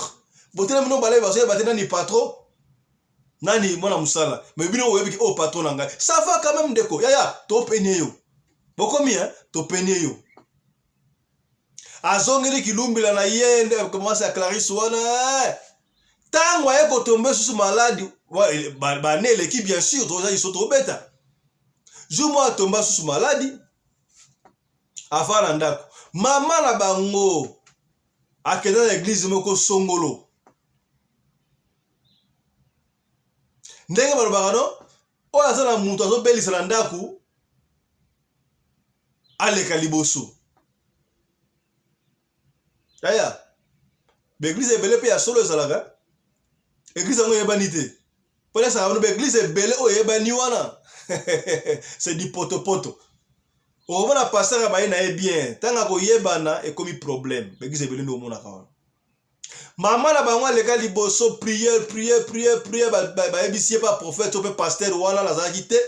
Botelemi bino balebi, bazoyeba te nani patron, nani mwana mosala, mais bino oyebiki oyo patron na ngai. Ça va quand même, ndeko yaya, topenie yo, bokomi topenie yo. Azongeli kilumbila na ye nde commence ya Clarisse wana. Ntango aye kotombe susu maladi, bane eleki, bien sûr toza liso tobeta. Jour moko atomba susu maladi, afa na ndako. Mama na bango akenda na église moko songolo, ndenge balobaka no, oyo aza na moto azobelisa na ndako aleka liboso. Aya baéglise ebele mpe ya solo ezalaka, église yango eyebani te mpo nasaka bano. Baéglise ebele oyo eyebani wana, c'est du potopoto. Okomona pasteur abaye na ye bien, ntango akoyebana ekomi problème. Baéglise ebele nde omonaka wana. Mama na bango aleka liboso, prière, prière, prière, prière. Bayebisi ye pa prophète mpe pasteur wana nazalaki te.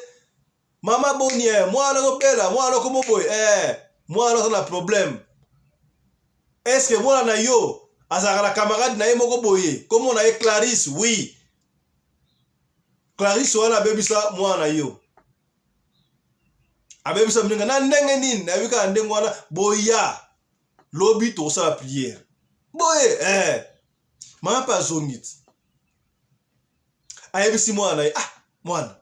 Mama boni, e mwana azobela, mwana okomo boye, mwana aza na problème. Est ce que mwana na yo azalaka na camarade na ye moko boye, kombo na ye Clarisse? Oui, Clarisse wana abebisa mwana na yo, abebisa moninga na ndenge nini? Nayebi kaka ndenge wana. Boya lobi tokosala prière boye. Mama mpe azongi ti ayebisi mwana na ye: ah, mwana,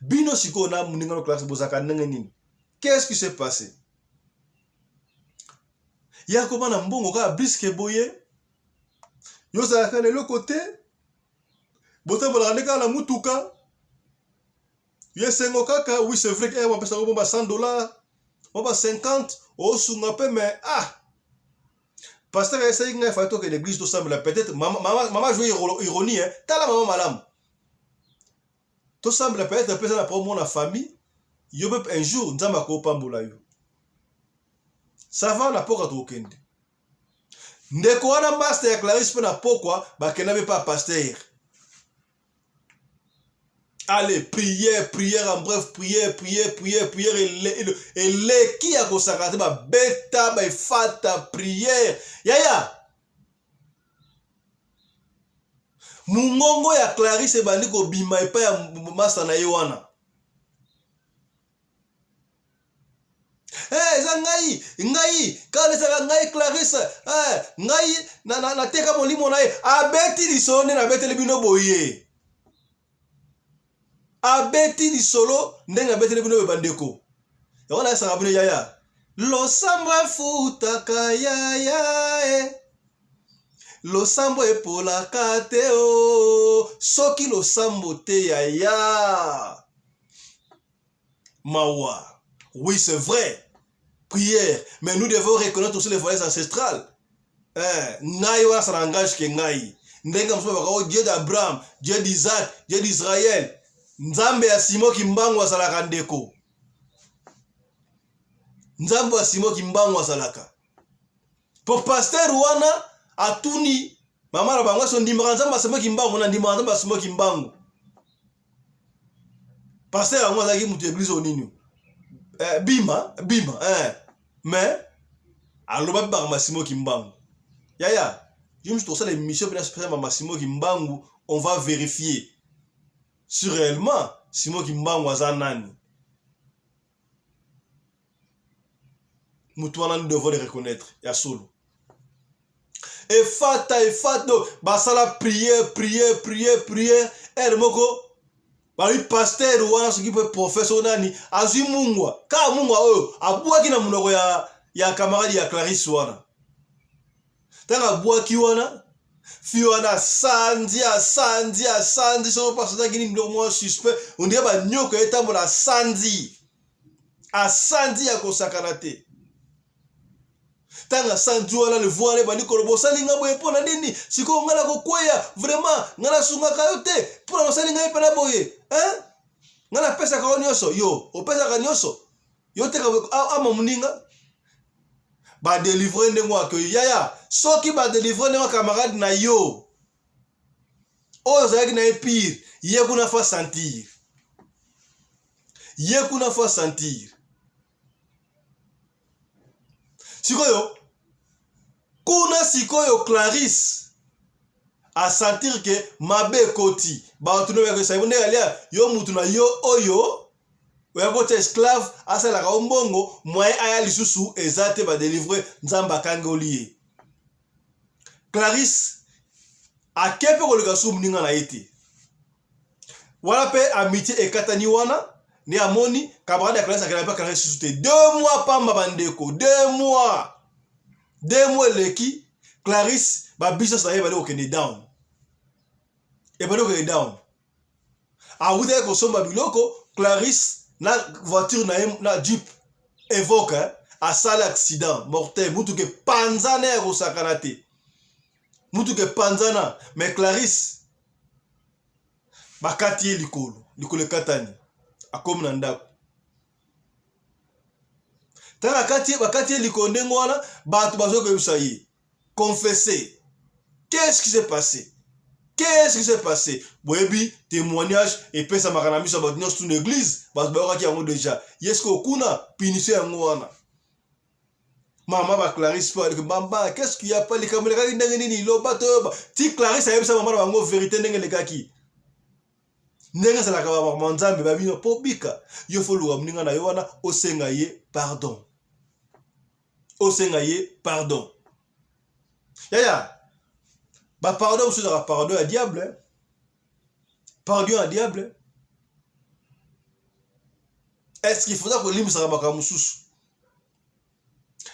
bino sikoyo na moninga no Clarisse bozalaka ndenge nini? Qu'est-ce qui s'est passé? Ya koma na mbongo kaka brusque boye, yo ozalaka na eloko te, botambolaka nde kaka na mutuka, yo esengo kaka. Oui, c'est vrai que bapesaka bo ba 100 $, mo ba 50, osunga mpe, mais ah, pasteur ayesaki ngai fai tokende église tosambela. Peut-être mama, mama, mama joue ironie, hein? Tala mama malamu, tosambela, peut-être mpe eza na problème na famille. Yo mpe un jour Nzambe akopambola yo. Ça va, na poka tokokende. Ndeko wana, master ya Clarisse, mpe na pokwa bakenda mpe pa pasteur. Allez, prière, prière, en bref, prière, prière, prière, prière eleki ya kosaka te. Babeta baefata prière, yaya, mongongo ya Clarisse ebandi kobima epai ya masa na ye wana. Hey, eza ngai ngai kaka ezalaka ngai Clarisse hey, ngai nateka na, na molimo na ye abeti lisolo nde nabeteli bino boye abeti lisolo ndenge nabeteli bino boye bandeko yango nayesaka bino yaya losambo efutaka yaya e losambo epolaka te o soki losambo te yaya mawa oui c'est vrai prière mais nous devons reconnaître aussi les voyages ancestrales eh, ngai wana ça n'engage que ngai ndenge mosusu baka oh, dieu d'abraham dieu d'isaac dieu d'israël nzambe ya simo kimbangu azalaka ndeko nzambe ya simo kimbangu azalaka po pasteur wana atuni mama na bango so ndimaka nzambe ya simo kimbangu na ndimaka nzambe ya simo kimbangu pasteur yango azalaki moto ya eglise oyo nini eh, bima bima eh. mais aloba mpe makambo ya simo kimbangu yaya yo mosu tosala émission mpena spécial mama simo kimbangu on va vérifier si réellement simo kimbangu aza nani moto wana nous devons le reconnaître ya solo efata efata basala prière prière prière prière ere moko balobi paster wana soki mpe professeur oyo nani azwi mungwa kaka mungwa oyo abwaki na monoko ya, ya camarade ya clarisse wana ntango abwaki wana fi wana asanzi asanzi asanzi soko mpe asanzaki nini biloko mwa suspect ondire banyoka etambola asanzi asanzi ya kosakana te ntango asanzi wana levu wana ebandi koloba osali ngai boye mpo na nini sikoyo ngai nakokweya vraiment ngai nasungaka yo te mpo na osali ngai mpena boye hein? ngai napesaka yo nyonso yo opesaka nyonso yo teka ama moninga badelivre ndenge akei yaya soki badelivre ndenge camarade na yo oyo ozalaki na ye pire ye kuna fa sentir ye kuna fa sentir sikoyo kuna sikoyo clarisse asentir ke mabe ekoti bato no ndenge alia yo mutu na yo oyo oya kotia esclave asalaka yo mbongo moyen aya lisusu eza te badelivre nzambe akangoli ye clarisse ake mpe koleka susu moninga na ye te wana mpe amitie ekatani wana nde amoni camarade ya clarisse akenda mpe clarisse susu te deux mois pamba bandeko deux mois deux mois eleki clarisse babusiness na ye ebandi kokende down ebandi kokende down awutaki kosomba biloko clarisse na voiture na ye na jeep evoque eh, asali accident mortel motuka epanzana ya kosakana te motuka epanzana mais clarisse bakati ye likolo likolo ekatani akomi na ndako ntango akati bakati ye likolo ndenge wana bato bazoki koyebisa ye confesse qu'est-ce qui s'est passé qu'est-ce qui s'est passé boyebi témoignage epesamaka na miso ya bato nyonso tuna église bato bayokaki yango deja ye sikoyo kuna punition yango wana mama ba clarisse mpe aleki mama qu'est-ce qu'il y a pas likambo elekaki ndenge nini loba toyoba ti clarisse ayebisa mama na bango verité ndenge elekaki ndenge ezalaka bamama nzambe babino mpo bika yo foluka moninga na yo wana osenga ye pardon osenga ye pardon yaya bapardon mosusu ezalaka pardon ya diable pardon ya diable est ce qu'il faudra kolimbisaka makambo mosusu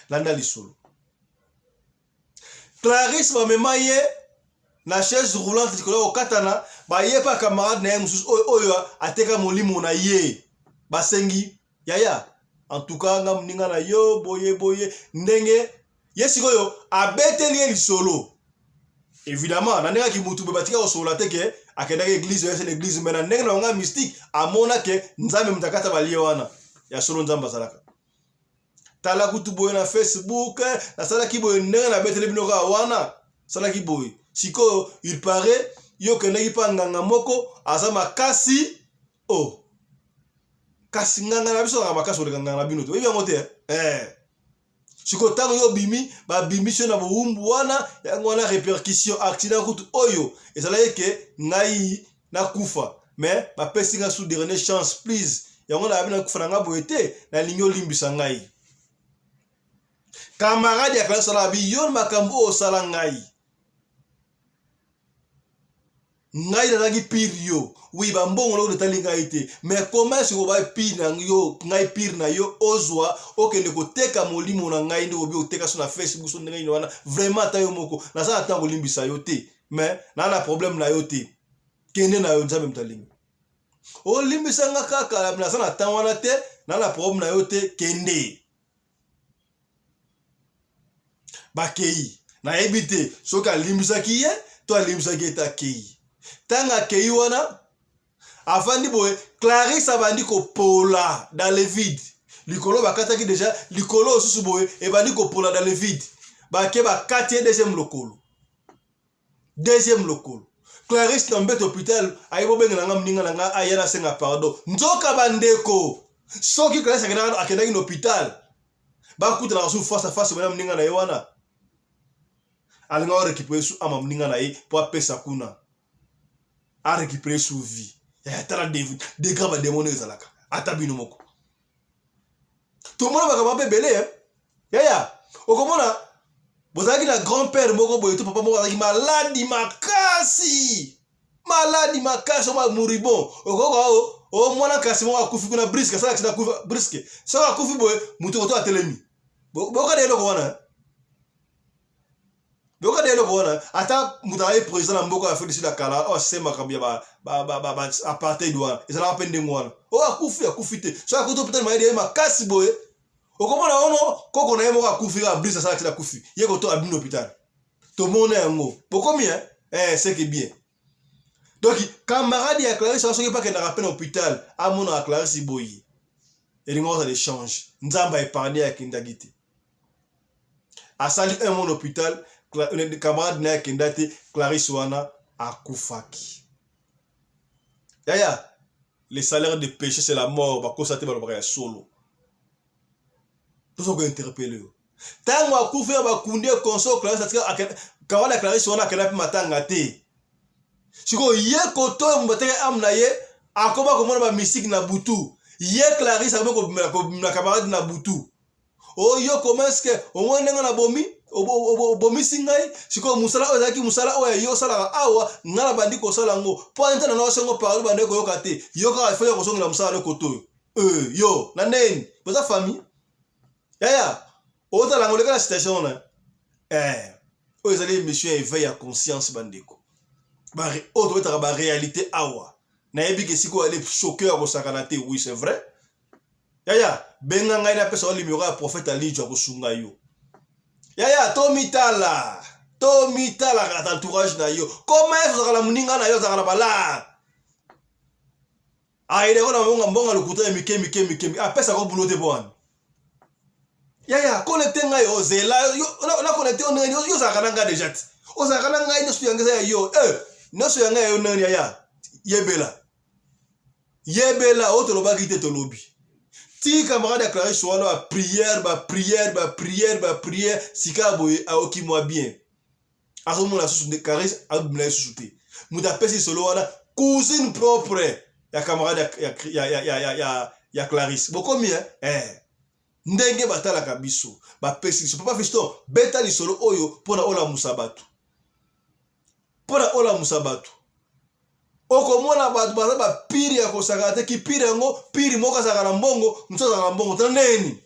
landa lisolo clarisse bamema ye na chaise roulante likolo ya kokatana baye mpe camarade na ye mosusu oyo, oyo ateka molimo na ye basengi yaya en tout cas nga moninga na yo boye boye ndenge ye sikoyo abeteli ye lisolo évidemment na ndenge ya kibutu boye batika kosolola te ke akendaki eglise oyese na eglise me na ndenge na bango ya mystique amona ke nzambe moto akata balie wana ya solo nzambe azalaka tala kutu boye na facebook nasalaki boye ndenge nabeteli bino kaka wana salaki boye sikoyo il paraît yo okendaki mpa nganga moko aza makasi o oh. kasi nganga na biso azalaka makasi koleka nganga na bino te oyebi yango te eh. sikoyo ntango yo obimi babimisi yo na bowumbu wana yango wana répercussion accident kutu oyo ezalaki ke ngai nakufa mais bapesi ngai sous dernier chance please yango nayabi nakufa na ngai boye te nalingi olimbisa ngai. Camarade ya Clarisse wana abi yo makambo oyo osala ngai. Ngai nazalaki pire yo. Oui, ba mbongo loko etali ngai te. Mais comment est-ce que ba pire na yo, ngai pire na yo ozwa okende koteka molimo na ngai nde obi oteka so na Facebook so ndenge nini wana vraiment ata yo moko naza na ntango kolimbisa yo te. Mais na na problème na yo te. Kende na yo Nzambe moto alingi. Olimbisa nga kaka naza na temps wana te, na na problème na yo te, kende. Bakei. Nayebi te soki alimbisaki ye to alimbisaki ye te akei. Ntango akei wana afandi boye, Clarisse abandi kopola dans le vide. Likolo bakataki deja, likolo osusu boye ebandi kopola dans le vide. Bake bakati ye deuxième lokolo. Deuxième lokolo. Clarisse na mbeto hôpital aye bobengela nga moninga na nga aya nasenga pardon. Nzoka bandeko soki Clarisse akendaki na hôpital bakutanaka su face à face bana moninga na ye wana alinga orécupere su ama moninga na ye mpo apesa kuna arécupere su vie. Eh, tala degré bademon oyo ezalaka ata bino moko tomona makambo mpe ebele eh? Yaya okomona bozalaki na grand père moko boye to papa moko azalaki maladi makasi maladi makasi oma moribond okoka o o mwana kasi moko akufi kuna briske asala accident akufi briske soki akufi boye moto koto atelemi bokana eloko wana Yoka de eloko wana ata moto azali président na mboka ya Afrique du Sud ya kala oyo asise makambo ya ba apartheid wana ezalaka mpe ndenge wana oyo akufi akufi te soki akuti hôpital mayele ye makasi boye okomona ono koko na ye moko akufi kaka brise asalaki na akufi ye koto abimi na hôpital tomona yango bokomi eh eh c'est que bien donc camarade ya Clarisse wana soki mpe akendaka mpe na hôpital amonaka Clarisse boye elingi kozala échange nzambe aépargne akendaki te asali un mois na hôpital camarade na ye akenda te Clarisse wana akufaki yaya le salaire de péché c'est la mort bakosa te balobaka ya solo toza kointerpele yo ntango akufi ya bakundi ye consort Clarisse atika camarade ya Clarisse wana akenda mpe matanga te sikoyo ye kotoyo mobateke ame na ye akoma komona bamisiki na butu ye Clarisse akomi kobimela camarade na butu oyo comment est-ce que omoni ndenge nabomi obomisi ngai sikoyo mosala oyo ezalaki mosala oyo yo osalaka awa ngai nabandi kosala yango mpo anta na naosengo parole bandeki koyoka te yo kaka ifo ya kozongela mosala no koto oyo eh, yo na ndeni boza famille yaya ozala yango oleka na situation wana eh, oyo ezali émission ya éveil ya conscience bandeko oyo tobetaka baréalité awa nayebi ke sikoyo ale choke ya kosakana te oui c'est vrai Yaya, benga ngai napesa yo numero ya prophète Alidjo akosunga yo. Yaya, tomitala. Tomitala na entourage na yo. Comment est-ce ozalaka na moninga na yo azalaka na balar? Ayede ko na mbonga mbonga lokuta ya mike mike mike. Apesa ko boulot te bwana. Yaya, connecte ngai ozela yo na connecte yo ndenge yo ozalaka na ngai déjà ti. Ozalaka na ngai nyonso yanga eza ya yo. Eh, nyonso yanga ya yo ndenge yaya. Yebela. Yebela oyo tolobaki te tolobi. Ti camarade ya Clarisse wana ba prière ba prière ba prière ba prière sika boye aoki mwa bien. Azomona susu nde Clarisse abimela ye susu te. Moto apesi solo wana cousine propre ya camarade ya ya ya ya ya ya, ya Clarisse. Bokomi hein? Eh. Ndenge batalaka biso, bapesi biso. Papa Fiston, beta lisolo oyo pona olamusa bato. Pona olamusa bato. Okomona bato baza bapire ya kosakana te kipire yango pire moko azalaka na mbongo mosusu azalaka na mbongo te na ndenge nini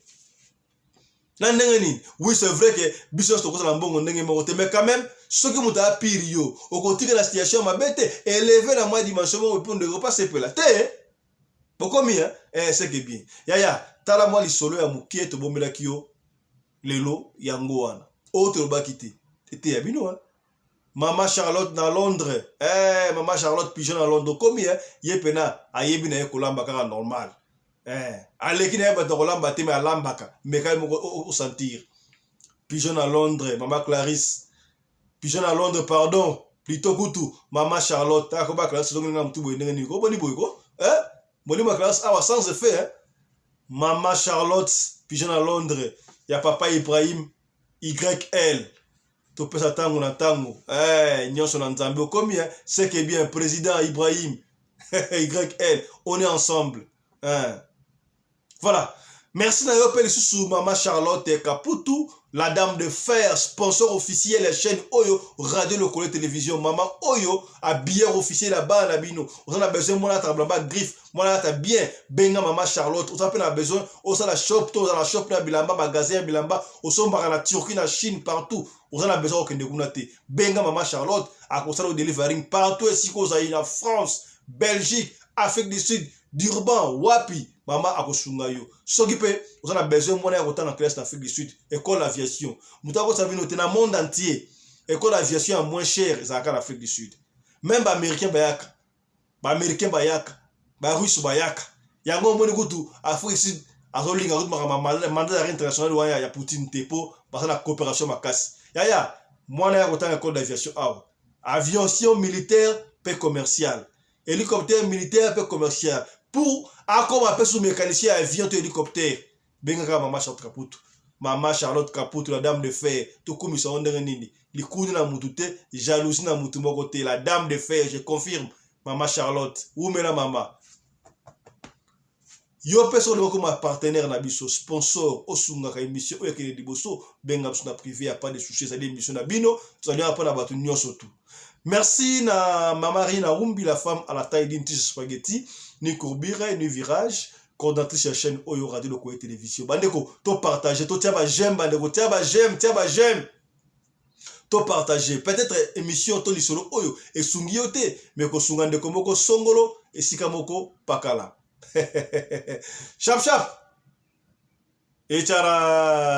na ndenge nini oui c'est vrai que biso nyonso tokozala na mbongo ndenge moko te mais quand même soki moto aya pire yo okotika na situation ya mabe te eleve na mwa dimension moko mpo ndeko pasepela te bokomi hein? eh, c'est que bien yaya tala mwa lisolo ya moke tobombelaki yo lelo yango wana oyo tolobaki te eteya bino hein? Mama Charlotte na Londres eh, mama Charlotte Pigeon na Londres okomi eh, ye pena ayebi na ye kolamba kaka normal eh, aleki na ye bato ya kolamba te me alambaka meka ye moko osentir Pigeon na Londres mama Clarisse Pigeon na Londres pardon plutôt kutu mama Charlotte akoba Clarisse ozongi na mutu boye ndenge nini ko boni boye ko eh molimo ya Clarisse awa sans effet eh? mama Charlotte Pigeon na Londres ya papa Ibrahim YL topesa ntango na ntango eh, nyonso na nzambe okomi eh? c'est que bien président Ibrahim YL on est ensemble eh. Voilà merci na yo mpe lisusu mama Charlotte Kaputu La dame de fer, sponsor officiel ya chaîne oyo Radio Lokole Télévision. Mama oyo habilleur officiel ya bana na bino. Oza na besoin mwana ata bilamba griffe, mwana ata bien, benga mama Charlotte. Oza pe na besoin osala shop to oza na shop na bilamba, magasin ya bilamba, osombaka na Turquie, na Chine, partout. Oza na besoin okende kuna te. Benga mama Charlotte, akosala yo delivering partout esika ozali na France, Belgique, Afrique du Sud, Durban, wapi mama akosunga yo. Soki pe oza na besoin mwana ya kotanga classe na Afrique du Sud, école aviation, moto akosa bino te na monde entier, école aviation ya moins cher ezalaka na Afrique du Sud. Même ba américain bayaka, ba américain bayaka, ba russe bayaka. Yango omoni kutu Afrique du Sud azolinga kutu makambo mandat d'arrêt international wana ya Poutine te po baza na coopération makasi. Yaya, mwana ya kotanga école d'aviation awa, aviation militaire pe commerciale, hélicoptère militaire pe commercial, pour akoma pe sous mécanicien ya avion to hélicoptère. Bengaka mama Charlotte Kaputu, mama Charlotte Kaputu, la dame de fer. Tokumisa ngo ndenge nini? Likundi na mutu te, jalousie na mutu moko te. La dame de fer, je confirme, mama Charlotte, umela mama. Yo pe soki olingi okoma partenaire na biso, sponsor, osungaka émission oyo ekende liboso, benga biso na privé, ya pas de souci, ezali émission na bino, tozali awa mpona bato nyonso tu. Merci na mama Rina Rumbi, la femme à la taille d'une tige spaghetti, ni courbure, ni virage, coordinatrice ya chaîne oyo Radio Lokoye Télévision. Bandeko, to partager, to tia ba j'aime, bandeko, tia ba j'aime, tia ba j'aime. To partager. Peut-être émission to lisolo oyo esungi yo te, mais kosunga ndeko moko songolo esika moko pakala. Chap chap. Echara.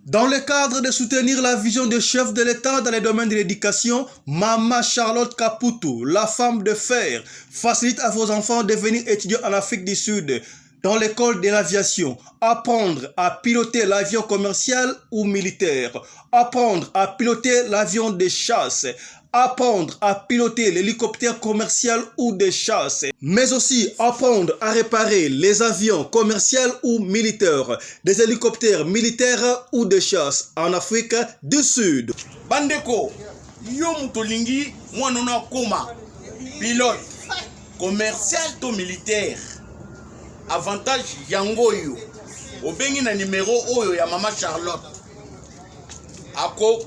Dans le cadre de soutenir la vision du chef de l'État dans les domaines de l'éducation, Mama Charlotte Kaputu, la femme de fer, facilite à vos enfants de venir étudier en Afrique du Sud, dans l'école de l'aviation, apprendre à piloter l'avion commercial ou militaire, apprendre à piloter l'avion de chasse, apprendre à piloter l'hélicoptère commercial ou de chasse, mais aussi apprendre à réparer les avions commerciaux ou militaires, des hélicoptères militaires ou de chasse en Afrique du Sud. Bandeko, yo moto olingi mwana no akoma pilote commercial to militaire, avantage yango oyo obengi na numero oyo ya mama Charlotte, ako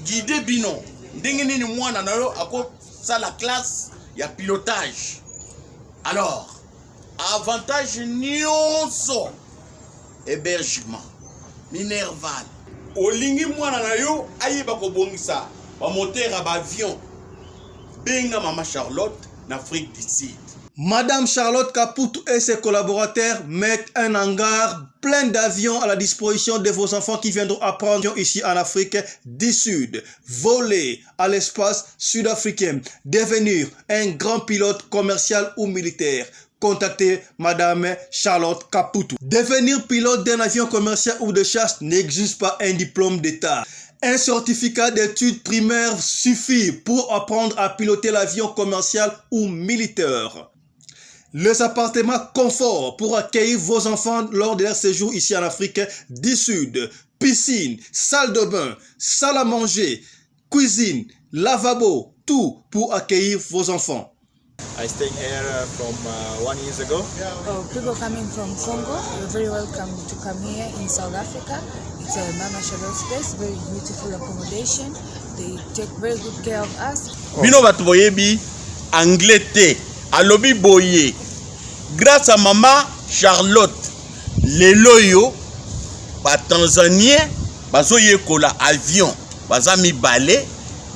guide bino ndenge nini mwana na yo akosala classe ya pilotage. Alors avantage nyonso, hébergement, minerval, olingi mwana na yo ayeba kobongisa bamoteur ya baavion, benga mama Charlotte na Afrique du Sud. Madame Charlotte Kaputu et ses collaborateurs mettent un hangar plein d'avions à la disposition de vos enfants qui viendront apprendre ici en Afrique du Sud, voler à l'espace sud-africain, devenir un grand pilote commercial ou militaire. Contactez Madame Charlotte Kaputu. Devenir pilote d'un avion commercial ou de chasse n'exige pas un diplôme d'État. Un certificat d'études primaires suffit pour apprendre à piloter l'avion commercial ou militaire. Les appartements confort pour accueillir vos enfants lors de leur séjour ici en Afrique du Sud. Piscine, salle de bain, salle à manger, cuisine, lavabo, tout pour accueillir vos enfants. I stay here from 1 year ago. Oh, people coming from Congo, you're very welcome to come here in South Africa. It's a Mama Charlotte's place, very beautiful accommodation. They take very good care of us. Bino bato boyebi anglais te, alobi boye grâce à Mama Charlotte lelo yo ba Tanzanien bazoyekola avion, baza mibale,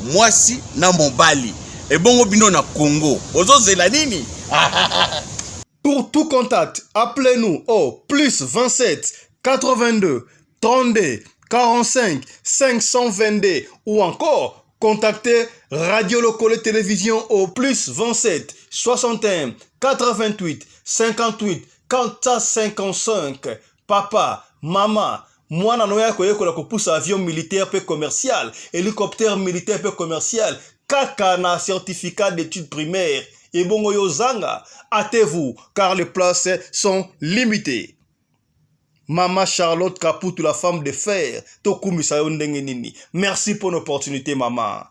mwasi na mobali. Ebongo bino na Congo bozozela nini? Pour tout contact, appelez-nous au plus 27 82 32 45 522 ou encore contactez Radio Lokole Télévision au plus 27 61 88 58 455. Papa, mama, mwana no ya koyekola kopusa avion militaire pe commercial, hélicoptère militaire pe commercial, kaka na certificat d'études primaires. Ebongo yo zanga, hâtez-vous car les places sont limitées. Mama Charlotte Kaputu, la femme de fer, tokumisa yo ndenge nini. Merci pour l'opportunité, maman.